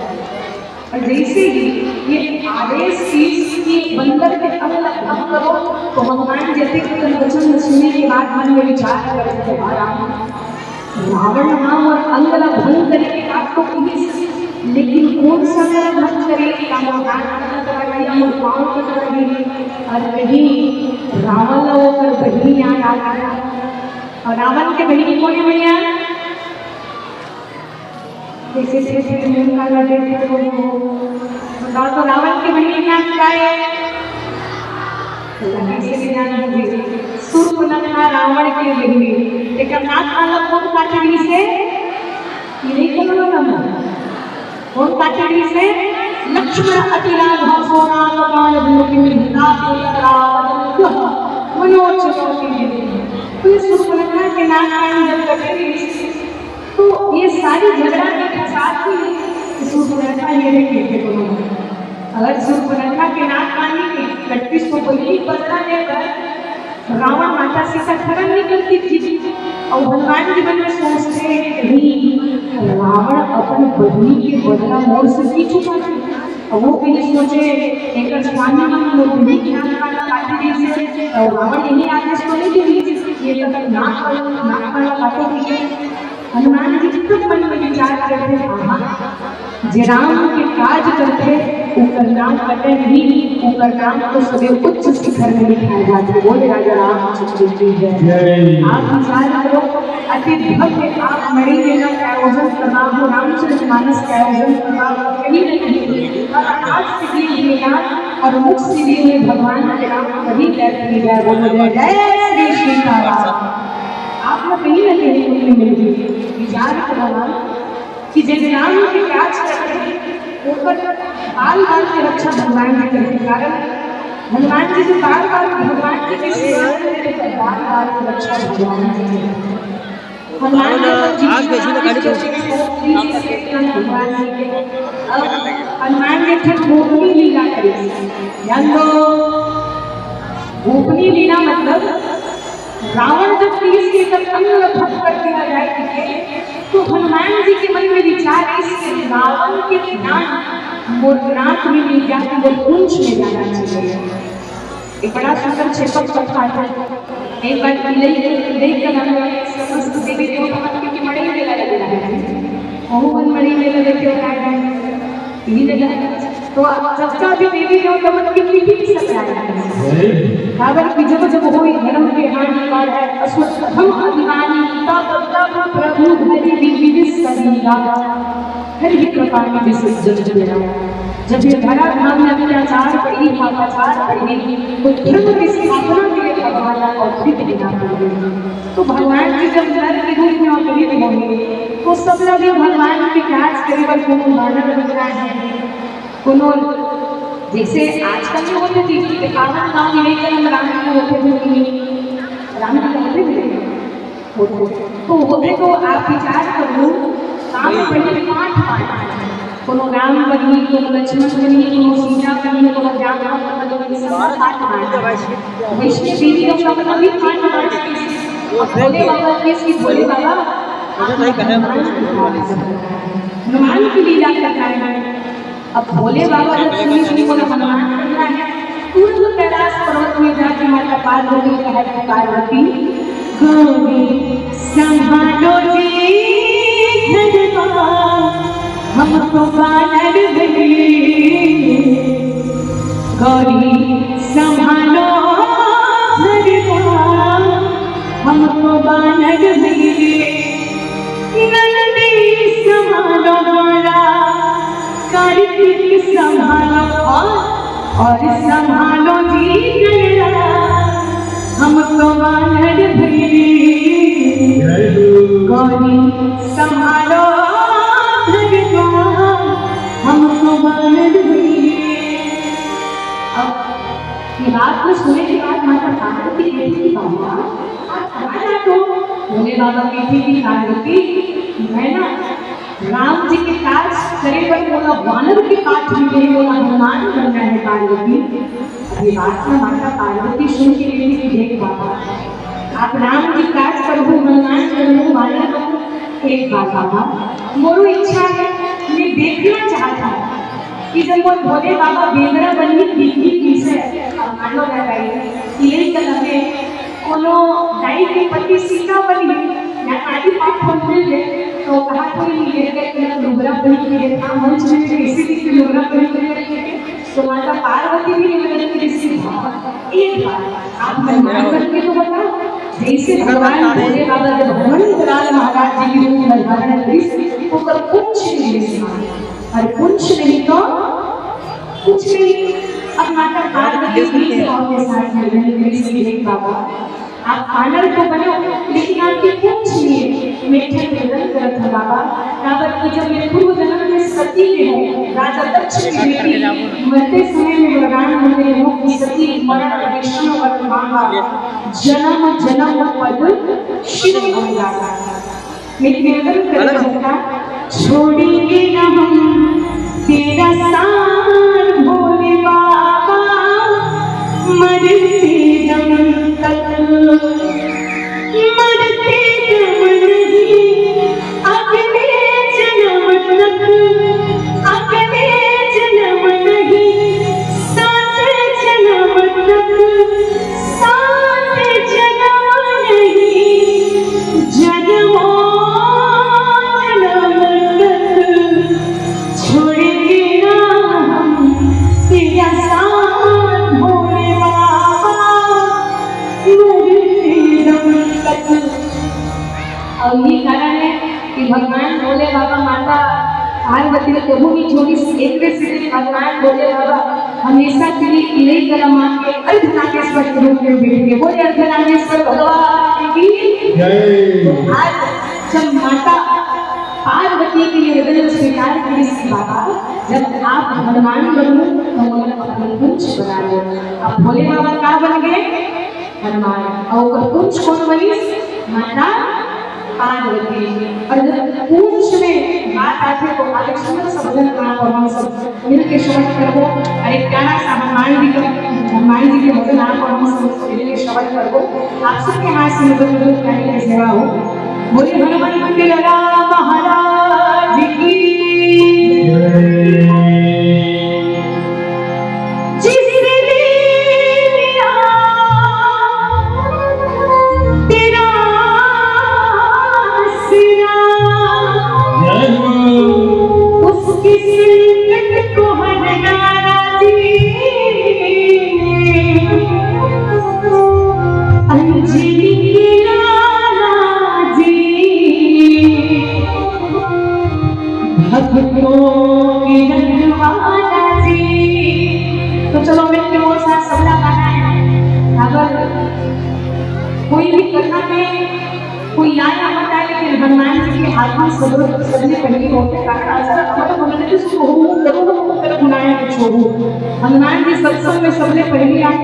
और जैसे ही ये आदेश की कि बंदर के अंग ला भंग करो, तो भगवान जैसे कि वचन सुनने के बाद मन में विचार करते हैं, "राम, रावण नाम और अंग ला भंग करे के बात तो कही, लेकिन कौन सा मेरा भंग करे? का मोर हाथ कटत रही, या मोर पाँव कटत रही?" और कहीं रावण ला ओकर बहिनी याद आ गया। और रावण के बहिनी कौन है भैया? जैसे जैसे नीम का लगे थे वो, बताओ तो रावण के बहिनी का नाम क्या है? तो लगे से भी जान लीजिए। सूर्पनखा रावण के बहिनी। लेकिन नाक वाला कौन काटे से? ये नहीं बोलो ना। कौन काटे से? लक्ष्मण अति राघव सोनार काल विलोकिनी हिता रावण मनोज। तो ये सूर्पनखा के नाक कान जब कटे तो ये सारी झगड़ा के साथ ही सूर्पनखा ये भी कहते दोनों। अगर सूर्पनखा के नाक कानी के कटती तो वही बदला लेकर रावण माता सीता खत्म नहीं करती थी। और हनुमान जी मन में सोचते हैं कि कहीं रावण अपन बहिनी के बदला मोर से नहीं चुका था। अब वो कहीं सोचे, एक स्वामी मन मोर बहिनी के नाक कान काटी दी से, और रावण यही आदेश तो नहीं दे दी, ये तक नाक, नाक कान काटे दी। हनुमान जी खुद मन में विचार करते हैं, "आहा, जे राम के काज करते, उकर नाम कटे नहीं, उकर नाम तो सदैव उच्च शिखर में लिखाए जाते।" बोले राजा रामचंद्र की जय। जय। आप विचार करो, अति भव्य आप मणि मेला का आयोजन करना हो, रामचरित मानस का आयोजन करना हो, कहीं ना कहीं, और आज से ये मेला और मुख से भी हुए भगवान के नाम कभी व्यर्थ नहीं जाए। बोलो जय जय श्री सीताराम। आप लोग कहीं ना कहीं उनमें मिल गए। विचार करना कि जब राम के काज करते हैं, ऊपर बाल बाल की रक्षा भगवान जी करते हैं। कारण हनुमान जी जो बार बार भगवान जी की सेवा करते हैं, बार बार की रक्षा भगवान जी करते हैं। हनुमान जी को आज जितना देखिए ना, खाली कुर्सी। भगवान जी के। अब हनुमान जी फिर गोपनी लीला करें। ध्यान दो, गोपनी लीला मतलब रावण जब तीस के तक अन्न भंग कर दिया जाए, ठीक है, तो हनुमान जी के मन में विचार है, इस रावण के बिना मोर नाक में नहीं जाके वो पूंछ में जाना चाहिए। एक बड़ा सुंदर क्षेपक कथा है। एक बार इलाई, इलाई का नाम है, समस्त देवी देवता मन के मड़ई मेला लगे है। वहू मन मड़ई मेला देखे हुए आए हैं। यही जगह है। तो आप सबका भी देवी देवता मन के पीठी की सजाए हैं। काबर कि जब जब होई धर्म के हानि, काढ़ै अश्वत्थम अभिमानी, तब तब प्रभु हरि विविध शरीरा। हरि कृपा में विसर्जन किया। जब ये धरा धाम में अत्याचार बढ़ी, पापाचार बढ़ी, तो धर्म की स्थापना के लिए भगवान अवतरित होना पड़े। तो भगवान जी जब नर के रूप में अवतरित होंगे, तो सब लोग ये भगवान के काज करे बर कोनो मानव बनना है, कोनो जैसे आजकल में होते थे कि पावन गांव में लेकर हम राम को होते थे, राम को होते थे। तो होते तो आप विचार करो, काम पहले पांच पांच, कोनो राम बनी, कोनो लक्ष्मण बनी, कोनो सीता बनी, कोनो जामवंत बनी, ये सब पांच पांच। वैष्णो देवी का मतलब भी पांच पांच। अब भोले बाबा के श्री भोले बाबा हनुमान की लीला करना है। अब भोले बाबा जब सुनी, सुनी बोला हनुमान करना है, तुरंत कैलाश पर्वत में जाके माता पार्वती कहा कि पार्वती, गौरी संभालो जी घरवा, हम तो बानर बने। गौरी संभालो घरवा, हम तो बानर बने। नंदी संभालो द्वारा, कार्तिक संभालो और, और संभालो जी गैया, हम तो बानर भैया। गौरी संभालो भगवान, हम तो बानर भैया। अब ये बात को सुने के बाद माता पार्वती कहती कि बाबा, आप कहाँ जाते हो? भोले बाबा कहते कि पार्वती, मैं ना राम जी के काज करे बर मोला वानर के काज मिले, मोला हनुमान बनना है पार्वती। अब ये बात ना माता पार्वती सुन के कहती कि देख बाबा, आप राम जी काज करहू, हनुमान बनहू, वानर बनहू, एक बात बाबा, मोरो इच्छा है, मैं देखना चाहता हूँ कि जब मोर भोले बाबा बेंदरा बनही, दिखही कइसे, अब मान लो ना भाई, कि यही कलम में कोनो दाई के पति सीता बनी या काली पाप बन गए, तो कहा कोई नहीं, ये गए कि लुगरा बनी के देखा, मंच में कैसे दिखते लुगरा बनी के, तो माता पार्वती भी नहीं बदलती किसी भाव। एक बार आप हनुमान बन के तो बताओ, जैसे भगवान भोले बाबा जब हनुमंत लाल महाराज जी के रूप में धारण करिस, ओकर पूंछ नहीं मिले, और पूंछ नहीं तो कुछ नहीं। अब माता पार्वती भी भाव के साथ निर्णय करिस कि देख बाबा, आप वानर तो बने, लेकिन आपके पूंछ नहीं है। मैं ठंड बदल करत हूँ बाबा, काबर कि जब मैं पूर्व जन्म में सती में हूँ, राजा दक्ष की बेटी, मरते समय में वरदान मिले हो कि सती मरण विष्णु और मांगा, जन्म जन्म पद शिव होगा। मैं निवेदन करत हूँ, छोड़ेंगे न हम तेरा साथ भोले बाबा, मरते दम तक, मरते दम नहीं, अगले जन्म तक, अगले जन्म नहीं, सात जन्म तक, सात जन्म नहीं, जन्मों जन्म तक छोड़ेंगे ना हम तेरा साथ भोले बाबा, मरते दम तक। और ये कारण है कि भगवान भोले बाबा माता पार्वती ला कभू नइ छोड़िस, एकरे सेती भगवान भोले बाबा हमेशा के लिए इही कला माँ के अर्धनागेश्वर के रूप में बैठ गए। बोले अर्धनागेश्वर भगवान की जय। आज जब माता पार्वती के लिए निवेदन स्वीकार करिस कि बाबा, जब आप हनुमान बनहू तो मोला अपन पूंछ बना दो। अब भोले बाबा का बन गए? हनुमान। अउ ओकर पूंछ कोन बनिस? माता पार्वती। अउ जब पूंछ में बात आथे तो आप एक सुंदर सा भजन आप अउ हम सब मिल के श्रवण करबो। अउ एक प्यारा सा हनुमान जी का, हनुमान जी के भजन आप अउ हम सब मिल के श्रवण करबो। आप सबके हाथ से मदद मदद करने की सेवा हो। बोले हनुमंत लाला महाराज की। जिसने तेरा आसरा, उसके संकट को हरना जी। अंजलि के लाला जी, भक्तों के रखवाला जी। तो चलो मिलके वो साथ सबला गाना है। अगर कोई भी कथा में कोई आय आवत आय, लेकिन हनुमान जी के हाथ में सब, सबले पहिली होथे। काकर अइसन हमर मन में तो सुख हो, करो, करो, गुनाह के छोड़ो। हनुमान जी सत्संग में सबले पहिली आय।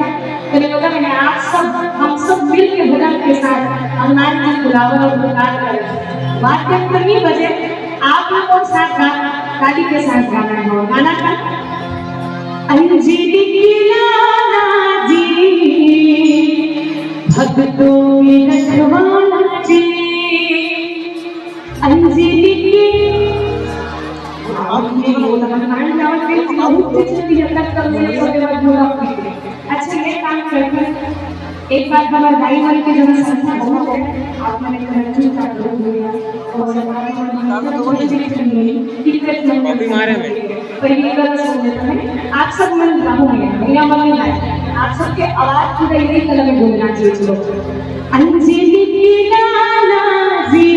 तो निवेदन है आप सब, हम सब मिल के भजन के साथ हनुमान जी बुलावन अउ पुकार करें। वाद्य यंत्र नहीं बजे, आप लोग और साथ गा-, ताली के साथ गाना है। गाना का अंजलि के लाला जी, भक्तों के रखवाला जी। अंजलि के आपने बोला, हनुमान जी आवाज के बहुत तेज चलती है, तब तब मेरे को जब बोला। अच्छा, ये काम करते हैं। एक बार हमारे भाई मन के जनसंख्या बहुत है, आप मैंने कनेक्शन का ग्रुप लिया और हमारे मन में छोटे छोटे टिकट मन में पहली बार सुन लेते हैं। आप सब मन गाओ में, भैया मन गाए, आप सबके आवाज पूरा यही कलम में बोलना चाहिए। चलो, अंजलि के लाला जी,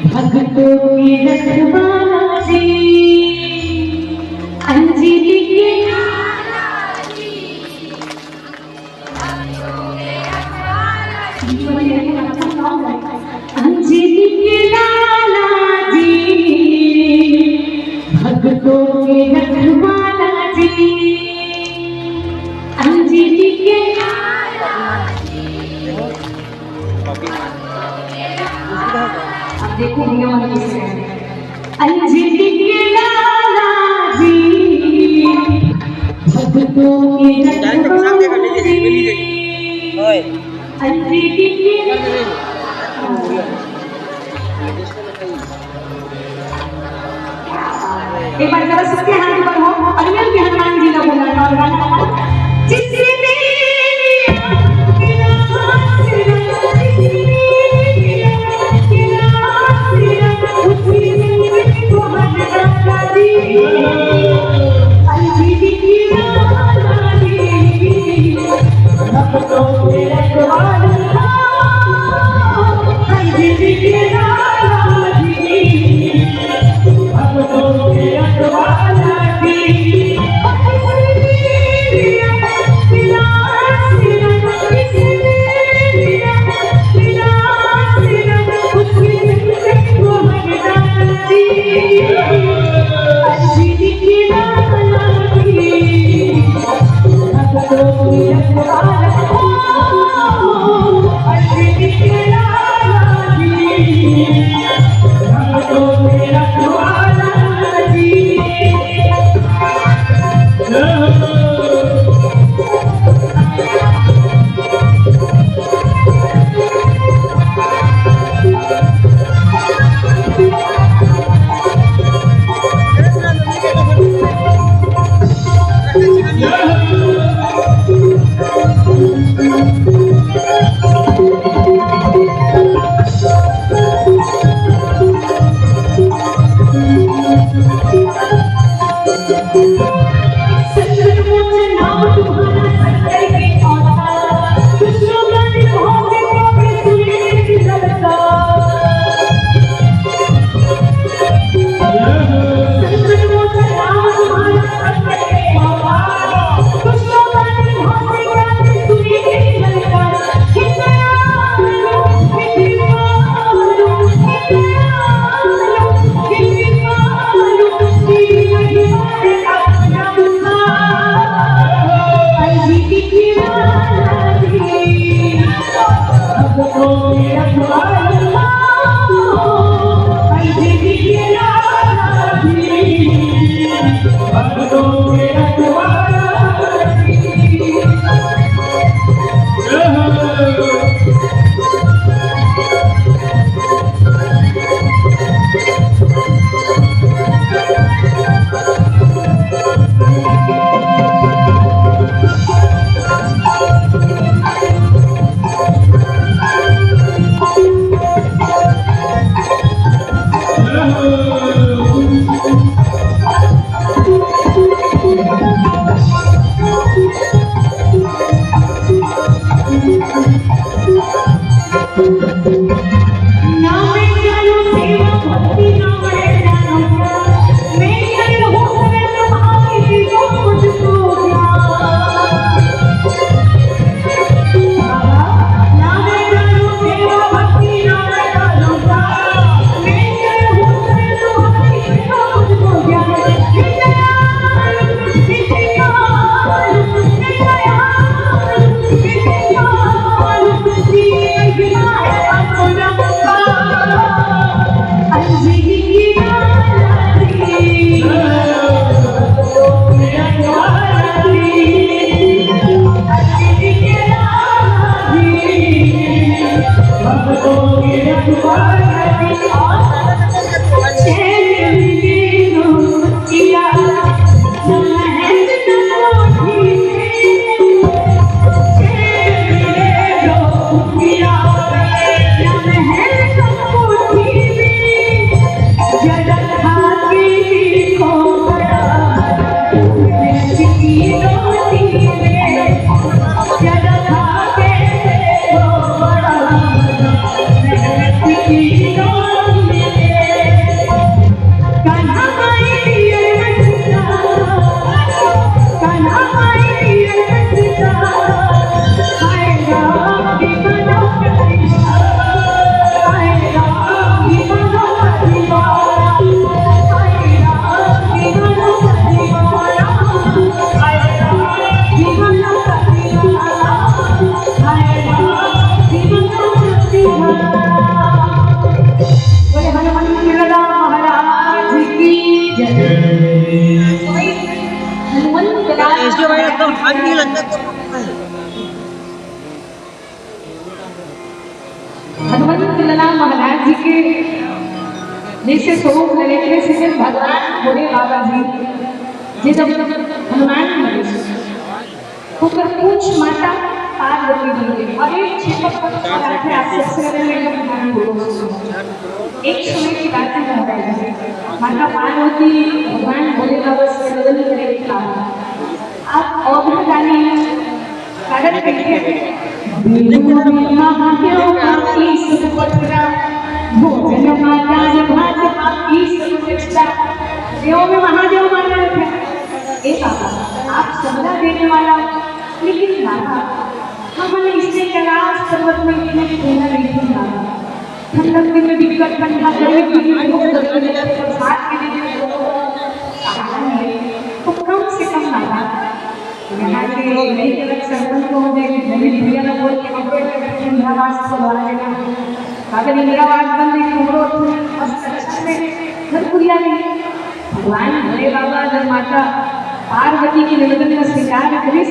भक्तों के रखवाला जी, अंजलि के लाला जी। अंजलि के लाला जी, भक्तों के रखवाला जी, अंजलि के लाला जी। अब देखो भैया मन कैसे हैं। अंजलि के लाला जी, भक्तों के रखवाला जी। अंजलि के एक बार जरा सबके हाथ ऊपर हो, अगले के हनुमान जी का बोला था और गाना था, जिसने बोले हनुमंत लाला महाराज की जय। हनुमंत लाला ऐसे भाई एकदम हाथ नहीं लगता तो हनुमंत लाला महाराज जी के जैसे स्वरूप नरेंद्र से भगवान भोले बाबा जी, जे जब हनुमान जी, ओकर पूछ माता पार्वती जी के। और एक क्षेत्र पर आप सबसे पहले भगवान बोलो। एक समय की बात है महाराज जी, माता पार्वती भगवान भोले बाबा से निवेदन करे के बाद आप औघड़ गाने कारण कहिए, महादेव आपकी सुभद्रा, भोजन महाराज भात आपकी सुभद्रा। देव में महादेव मान रहे थे। ए बाबा, आप सदा देने वाला, लेकिन बाबा, हमन इसने कैलाश पर्वत में इतने पूजा नहीं थी बाबा। ठंडक दिन में दिक्कत, ठंडा गर्मी के दिन में बहुत गर्मी लगती है, बरसात के दिन में बहुत, तो कम से कम बाबा, यहाँ के नई तरह सरपंच महोदय ने नवीन भैया ने बोल के हमको एक इंदिरावास को बना देना। अगर इंदिरावास बन गई तो हमको मस्त अच्छा से घर पुरिया नहीं। भगवान भोले बाबा जब माता पार्वती के निवेदन का स्वीकार करिस,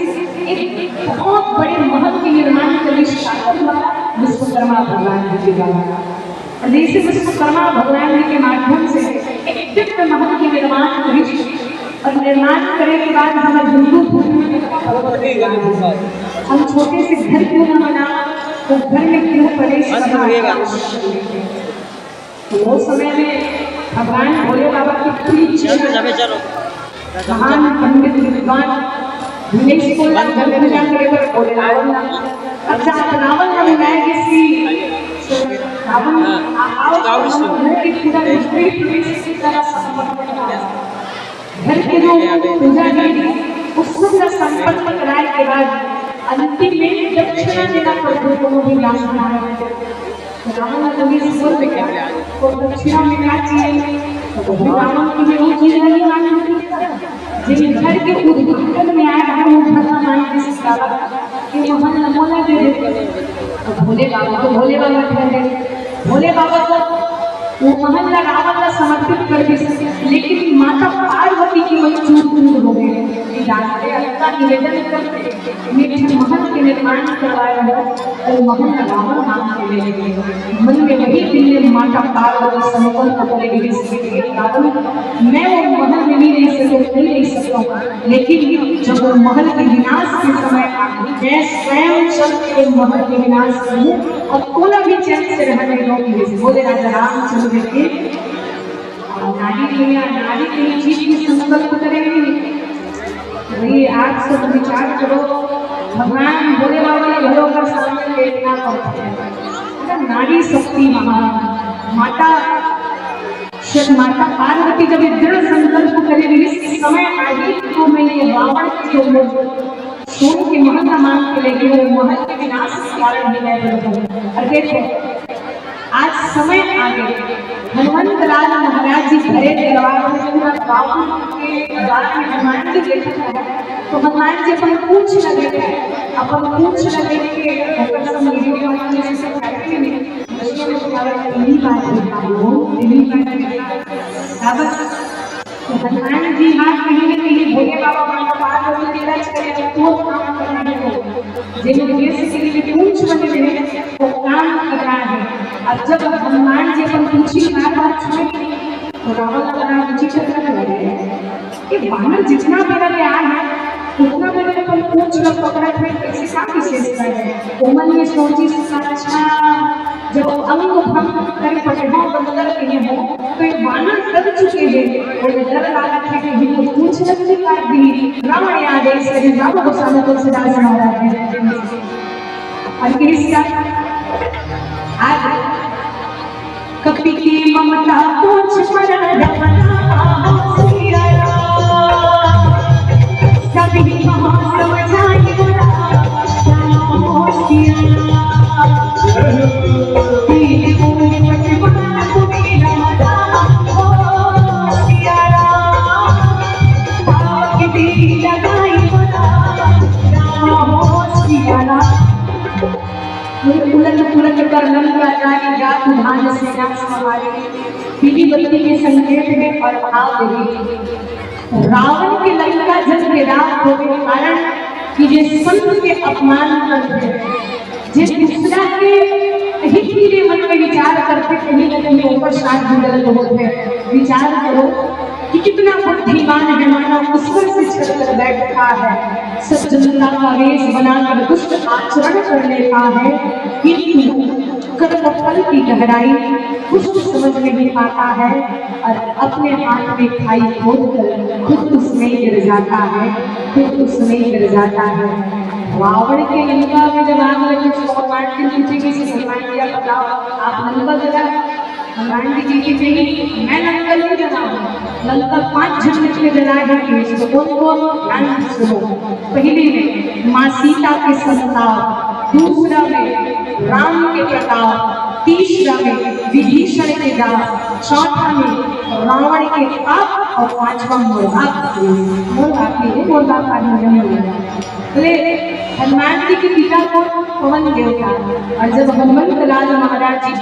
एक बहुत बड़े महल के निर्माण करिस ठाकुर द्वारा विश्वकर्मा भगवान जी के द्वारा। और जैसे विश्वकर्मा भगवान जी के माध्यम से एक दिव्य महल के निर्माण करिस और निर्माण करे के बाद हमर हिंदू धर्म में हम छोटे से घर क्यों ना बना, तो घर में गृह प्रवेश करना आवश्यक है। तो वो समय में भगवान भोले बाबा की पूरी चेतना, महान पंडित विद्वान विनेश को पूजा करे पर बोले, रावण ना, अच्छा, आप रावण ना बनाए, जिसकी रावण, आओ, हम घर की पूरा विस्तृत रूप से तरह संपन्न करना। घर के जो पूजा है, उसको पूरा संपन्न कराए के बाद अंतिम में दक्षिणा देना पड़ता है, कोनो भी ब्राह्मण आए तो। रावण ने कभी सुबह में क्या, तो दक्षिणा में क्या चाहिए? तो कभी रावण की जो चीज है, ये मांग लेती है। जिन घर के उद्घाटन में आया है, वो घर का मांग किसी का, ये महल नमूना दे देते। तो भोले बाबा, तो भोले बाबा ठहर गए। भोले बाबा को वो महल ला रावण ला समर्पित कर दिस, लेकिन माता पार्वती के मन चूर चूर हो गए। ये जानते अतना निवेदन करते, ये महल के निर्माण करवाए हो, और महल ला रावण मांग के ले गए। मन में वही दिन में माता पार्वती संकल्प करे, "हे रावण, मैं वो महल में नहीं रह सकूं, नहीं रह सकता हूँ।" लेकिन जब वो महल के विनाश के समय आ गई, मैं स्वयं चल के वो महल के विनाश करूँ और तोला भी चैन से रहने दूंगी। बोले राजा रामचंद्र के, और नारी के यहाँ नारी के चीज की संकल्प करेंगे। भाई, आप सब विचार करो, भगवान भोले बाबा ने घरों का सामने देखना पड़ता है। नारी शक्ति महान, माता जब माता पार्वती जब ये दृढ़ संकल्प करे रही, इस समय आगे तो मैं ये रावण के जो मुझ सोने के महल का मांग के लेके वो महल के विनाश के कारण भी मैं बन गई। और देखो, आज समय आ गया, हनुमंत लाल महाराज जी घरे दरबार में पूरा गांव के दरबार में हनुमान जी बैठे हैं, तो हनुमान जी अपन पूछ लगे, अपन पूछ लगे कि अगर सब मेरे को जैसे करते हैं, पहली बार देखा वो, पहली बार देखा। बाबा, तो हनुमान जी हाँ कहीं ना कहीं भोले बाबा का पार होने के लिए चले गए, तो काम करना है। जेन उद्देश्य के लिए पूंछ बने रहे, वो काम कर रहा है। अब जब हनुमान जी अपन पूंछी बार बार छुए, तो रावण लग रहा है, "विचित्र लग रहा है। ये बानर जितना बड़ा ले आए हैं, उतना बड़ा अपन पूंछ ल पकड़त है, ऐसे का विशेषता है?" वो मन में सोची, "अच्छा, जब अंग भंग कर पटहा बंदर के हो, तो ये बानर डर चुके हैं।" वो डर लागत है कि इनको पूंछ ल काट दी। रावण आदेश से राम गोस्वामी तुलसीदास महाराज ने। और कृष्ण आज कपि की ममता पूंछ पर डबला बाबू सिया राम। सभी को समझाई बड़ा राम सिया राम। पीले उड़े पटवार को मेरा राम हो सिया राम। पाव की लगाई बड़ा राम हो सिया राम। उलट पुलट कर लंका जाए, जात धान सेना संवारे। पीली बत्ती के संकेत में और भाव देवी। रावण के लंका जल के राख होवे के कारण कि जे संत के अपमान करथे, जे दूसरा के हित के लिए मन में विचार करथे, कहीं न कहीं ऊपर शांत जुड़ल होत है। विचार करो कि कितना बुद्धिमान है, मानो ऊपर से छत पर बैठा है, सज्जनता का वेश बनाकर दुष्ट आचरण कर लेता है, किंतु कर्म फल की गहराई कुछ समझ नहीं पाता है और अपने हाथ में खाई खोद कर खुद उसमें गिर जाता है, खुद उसमें गिर जाता है। रावण के लंका में जब आग लगी, तो भगवान से पूछे कि "भगवान, क्या बताओ, आप लंका जला?" भगवान जी की, "नहीं, मैं लंका नहीं जलाऊंगा।" लंका पांच झंड के जला है, तो कौन कौन? ध्यान से सुनो। पहले में माँ सीता के संताप, दूसरा में राम के प्रताप, तीसरा में विभीषण के दाप, चौथा में रावण के पाप और पांचवा मोरबाप। मोरबाप नहीं, मोरबाप का नहीं है। बोले, हनुमान जी के पिता को पवन देवता, और जब हनुमंत लाल महाराज जी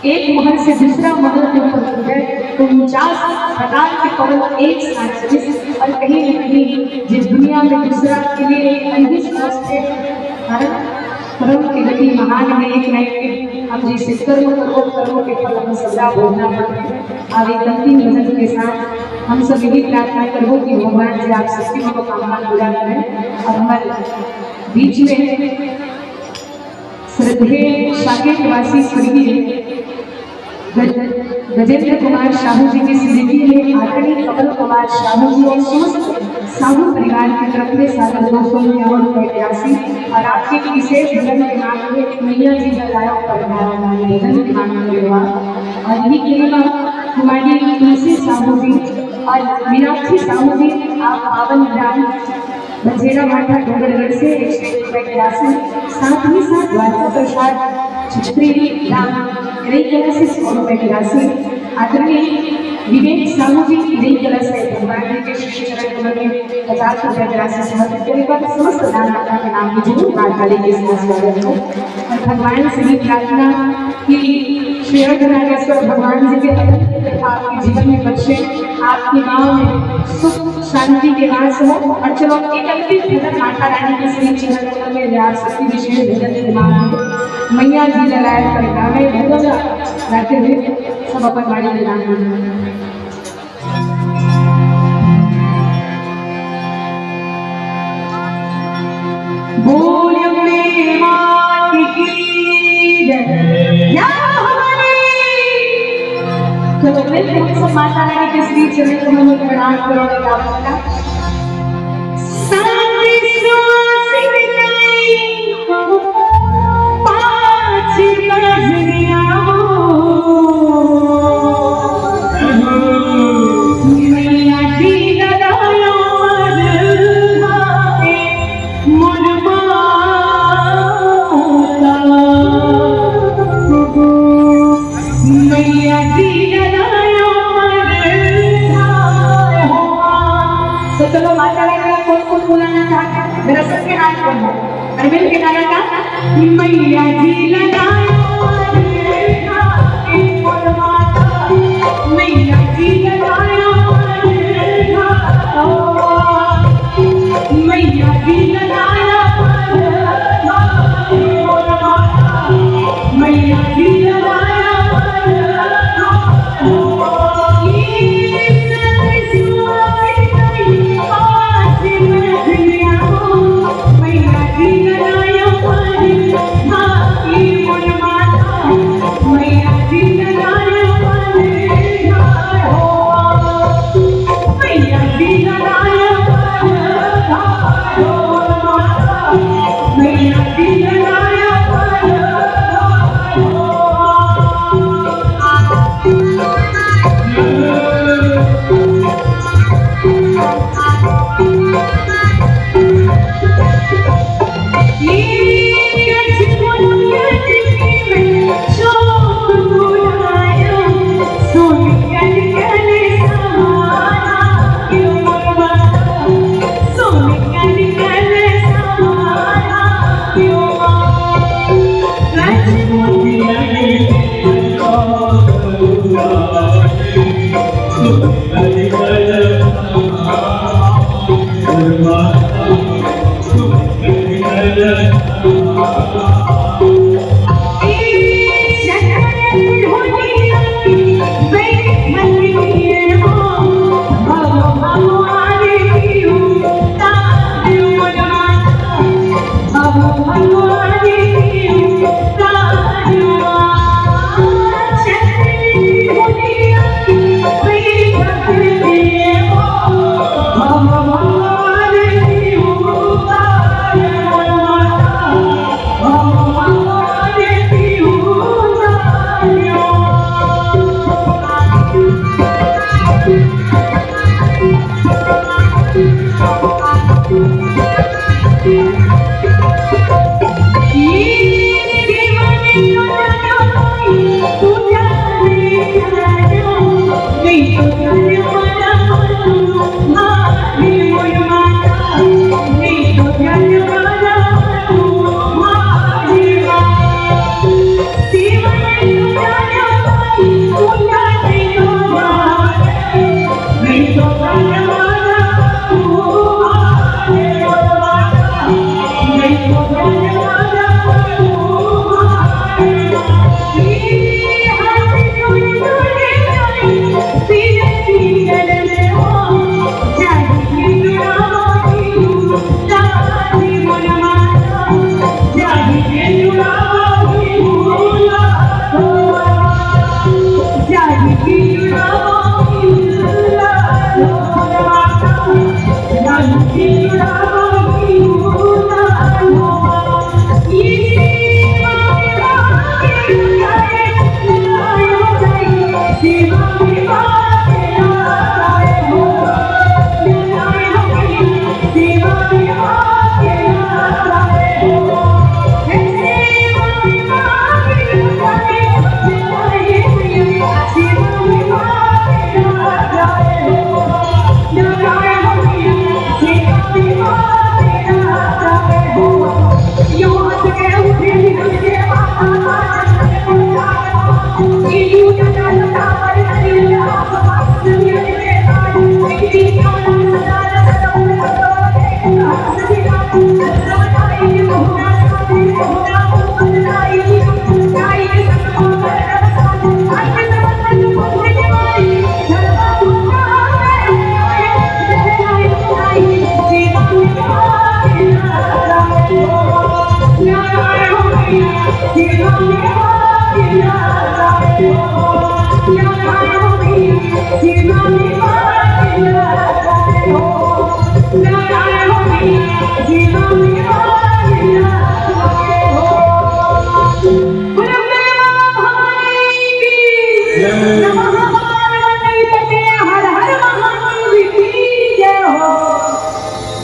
एक महल से दूसरा महल के ऊपर चढ़े, तो उनचास प्रकार के पवन एक साथ चले। और कहीं न कहीं जिस दुनिया में दूसरा के लिए एक अन्य सोचते हैं, कारण कर्म की गति महान है। एक न एक हम जैसे कर्म करो, कर्मों के फल हम सदा भोगना पड़ते हैं। अब एक अंतिम भजन के साथ हम सब यही प्रार्थना करबो कि भगवान जी आप सबकी मनोकामना पूरा करें और हमारे बीच में श्रद्धेय साकेत निवासी स्वर्गीय गज-, गजेंद्र कुमार साहू जी की स्मृति में आदरणीय कमल कुमार साहू जी और समस्त साहू परिवार की तरफ से सादर दो सौ इक्यावन रुपए की राशि और आपके एक विशेष भजन के नाम में मैया जी का गायक परिवार भजन के नाम में हुआ। और यही करीबा हमारी तुलसी साहू जी और मीनाक्षी साहू जी, आप पावन ग्राम बंजेरा माथा डोंगरगढ़ से एक सौ एक रुपए की राशि, साथ ही साथ द्वारका प्रसाद छत्री राम रई कला से सौ रुपए की राशि, आदरणीय विवेक साहू जी रई कला से भगवान जी के श्री चरण कमल में पचास रुपए की राशि समर्पित करने पर समस्त दान दाता के नाम की जरूर ताली के साथ स्वागत हो। और भगवान से भी प्रार्थना कि श्री अर्धनागेश्वर भगवान जी के अनंत कृपा आपके जीवन में बख्शे, आपके गांव में सुख शांति के वास हो। और चलो, एक अंतिम भजन माता रानी के श्री चरण कमल में आप सबकी विशेष भजन के माध्यम से मैया जी ललायत परिणाम है। भजन गाते हुए सब अपन वाणी में नाम। बोल अम्बे मात की जय। या हमारी। चलो, फिर से हम सब माता रानी के श्री चरण कमल में प्रणाम करो, राम का। सात सुहासिन ताई, पाँच बजरिया हो। मैया जी ललायो मरधाए मोर माता। मैया जी ललायो मरधाए हो माँ। तो चलो, माता रानी का कौन कौन बुलाना चाहता है, जरा सबके हाथ बढ़ाओ। अरविंद के गाना का, मैया जी ललायो मरधाए मोर माता। मैया जी ललायो मरधाए। मैया जी ललायो मरधाए।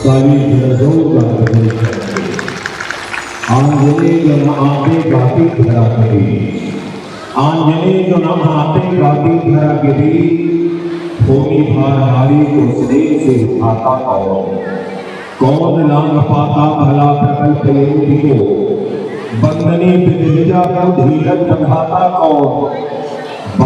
ताली बजाओ, ताली बजाओ। आंजने जन आते गाते धरा करी। आंजने जन आते गाते धरा करी। होमी भार नारी को स्नेह से उठाता कौन? कौन लांग पाता भला प्रकल्प एवं दियो? बंदनी बिदहिजा को धीरज बंधाता कौन?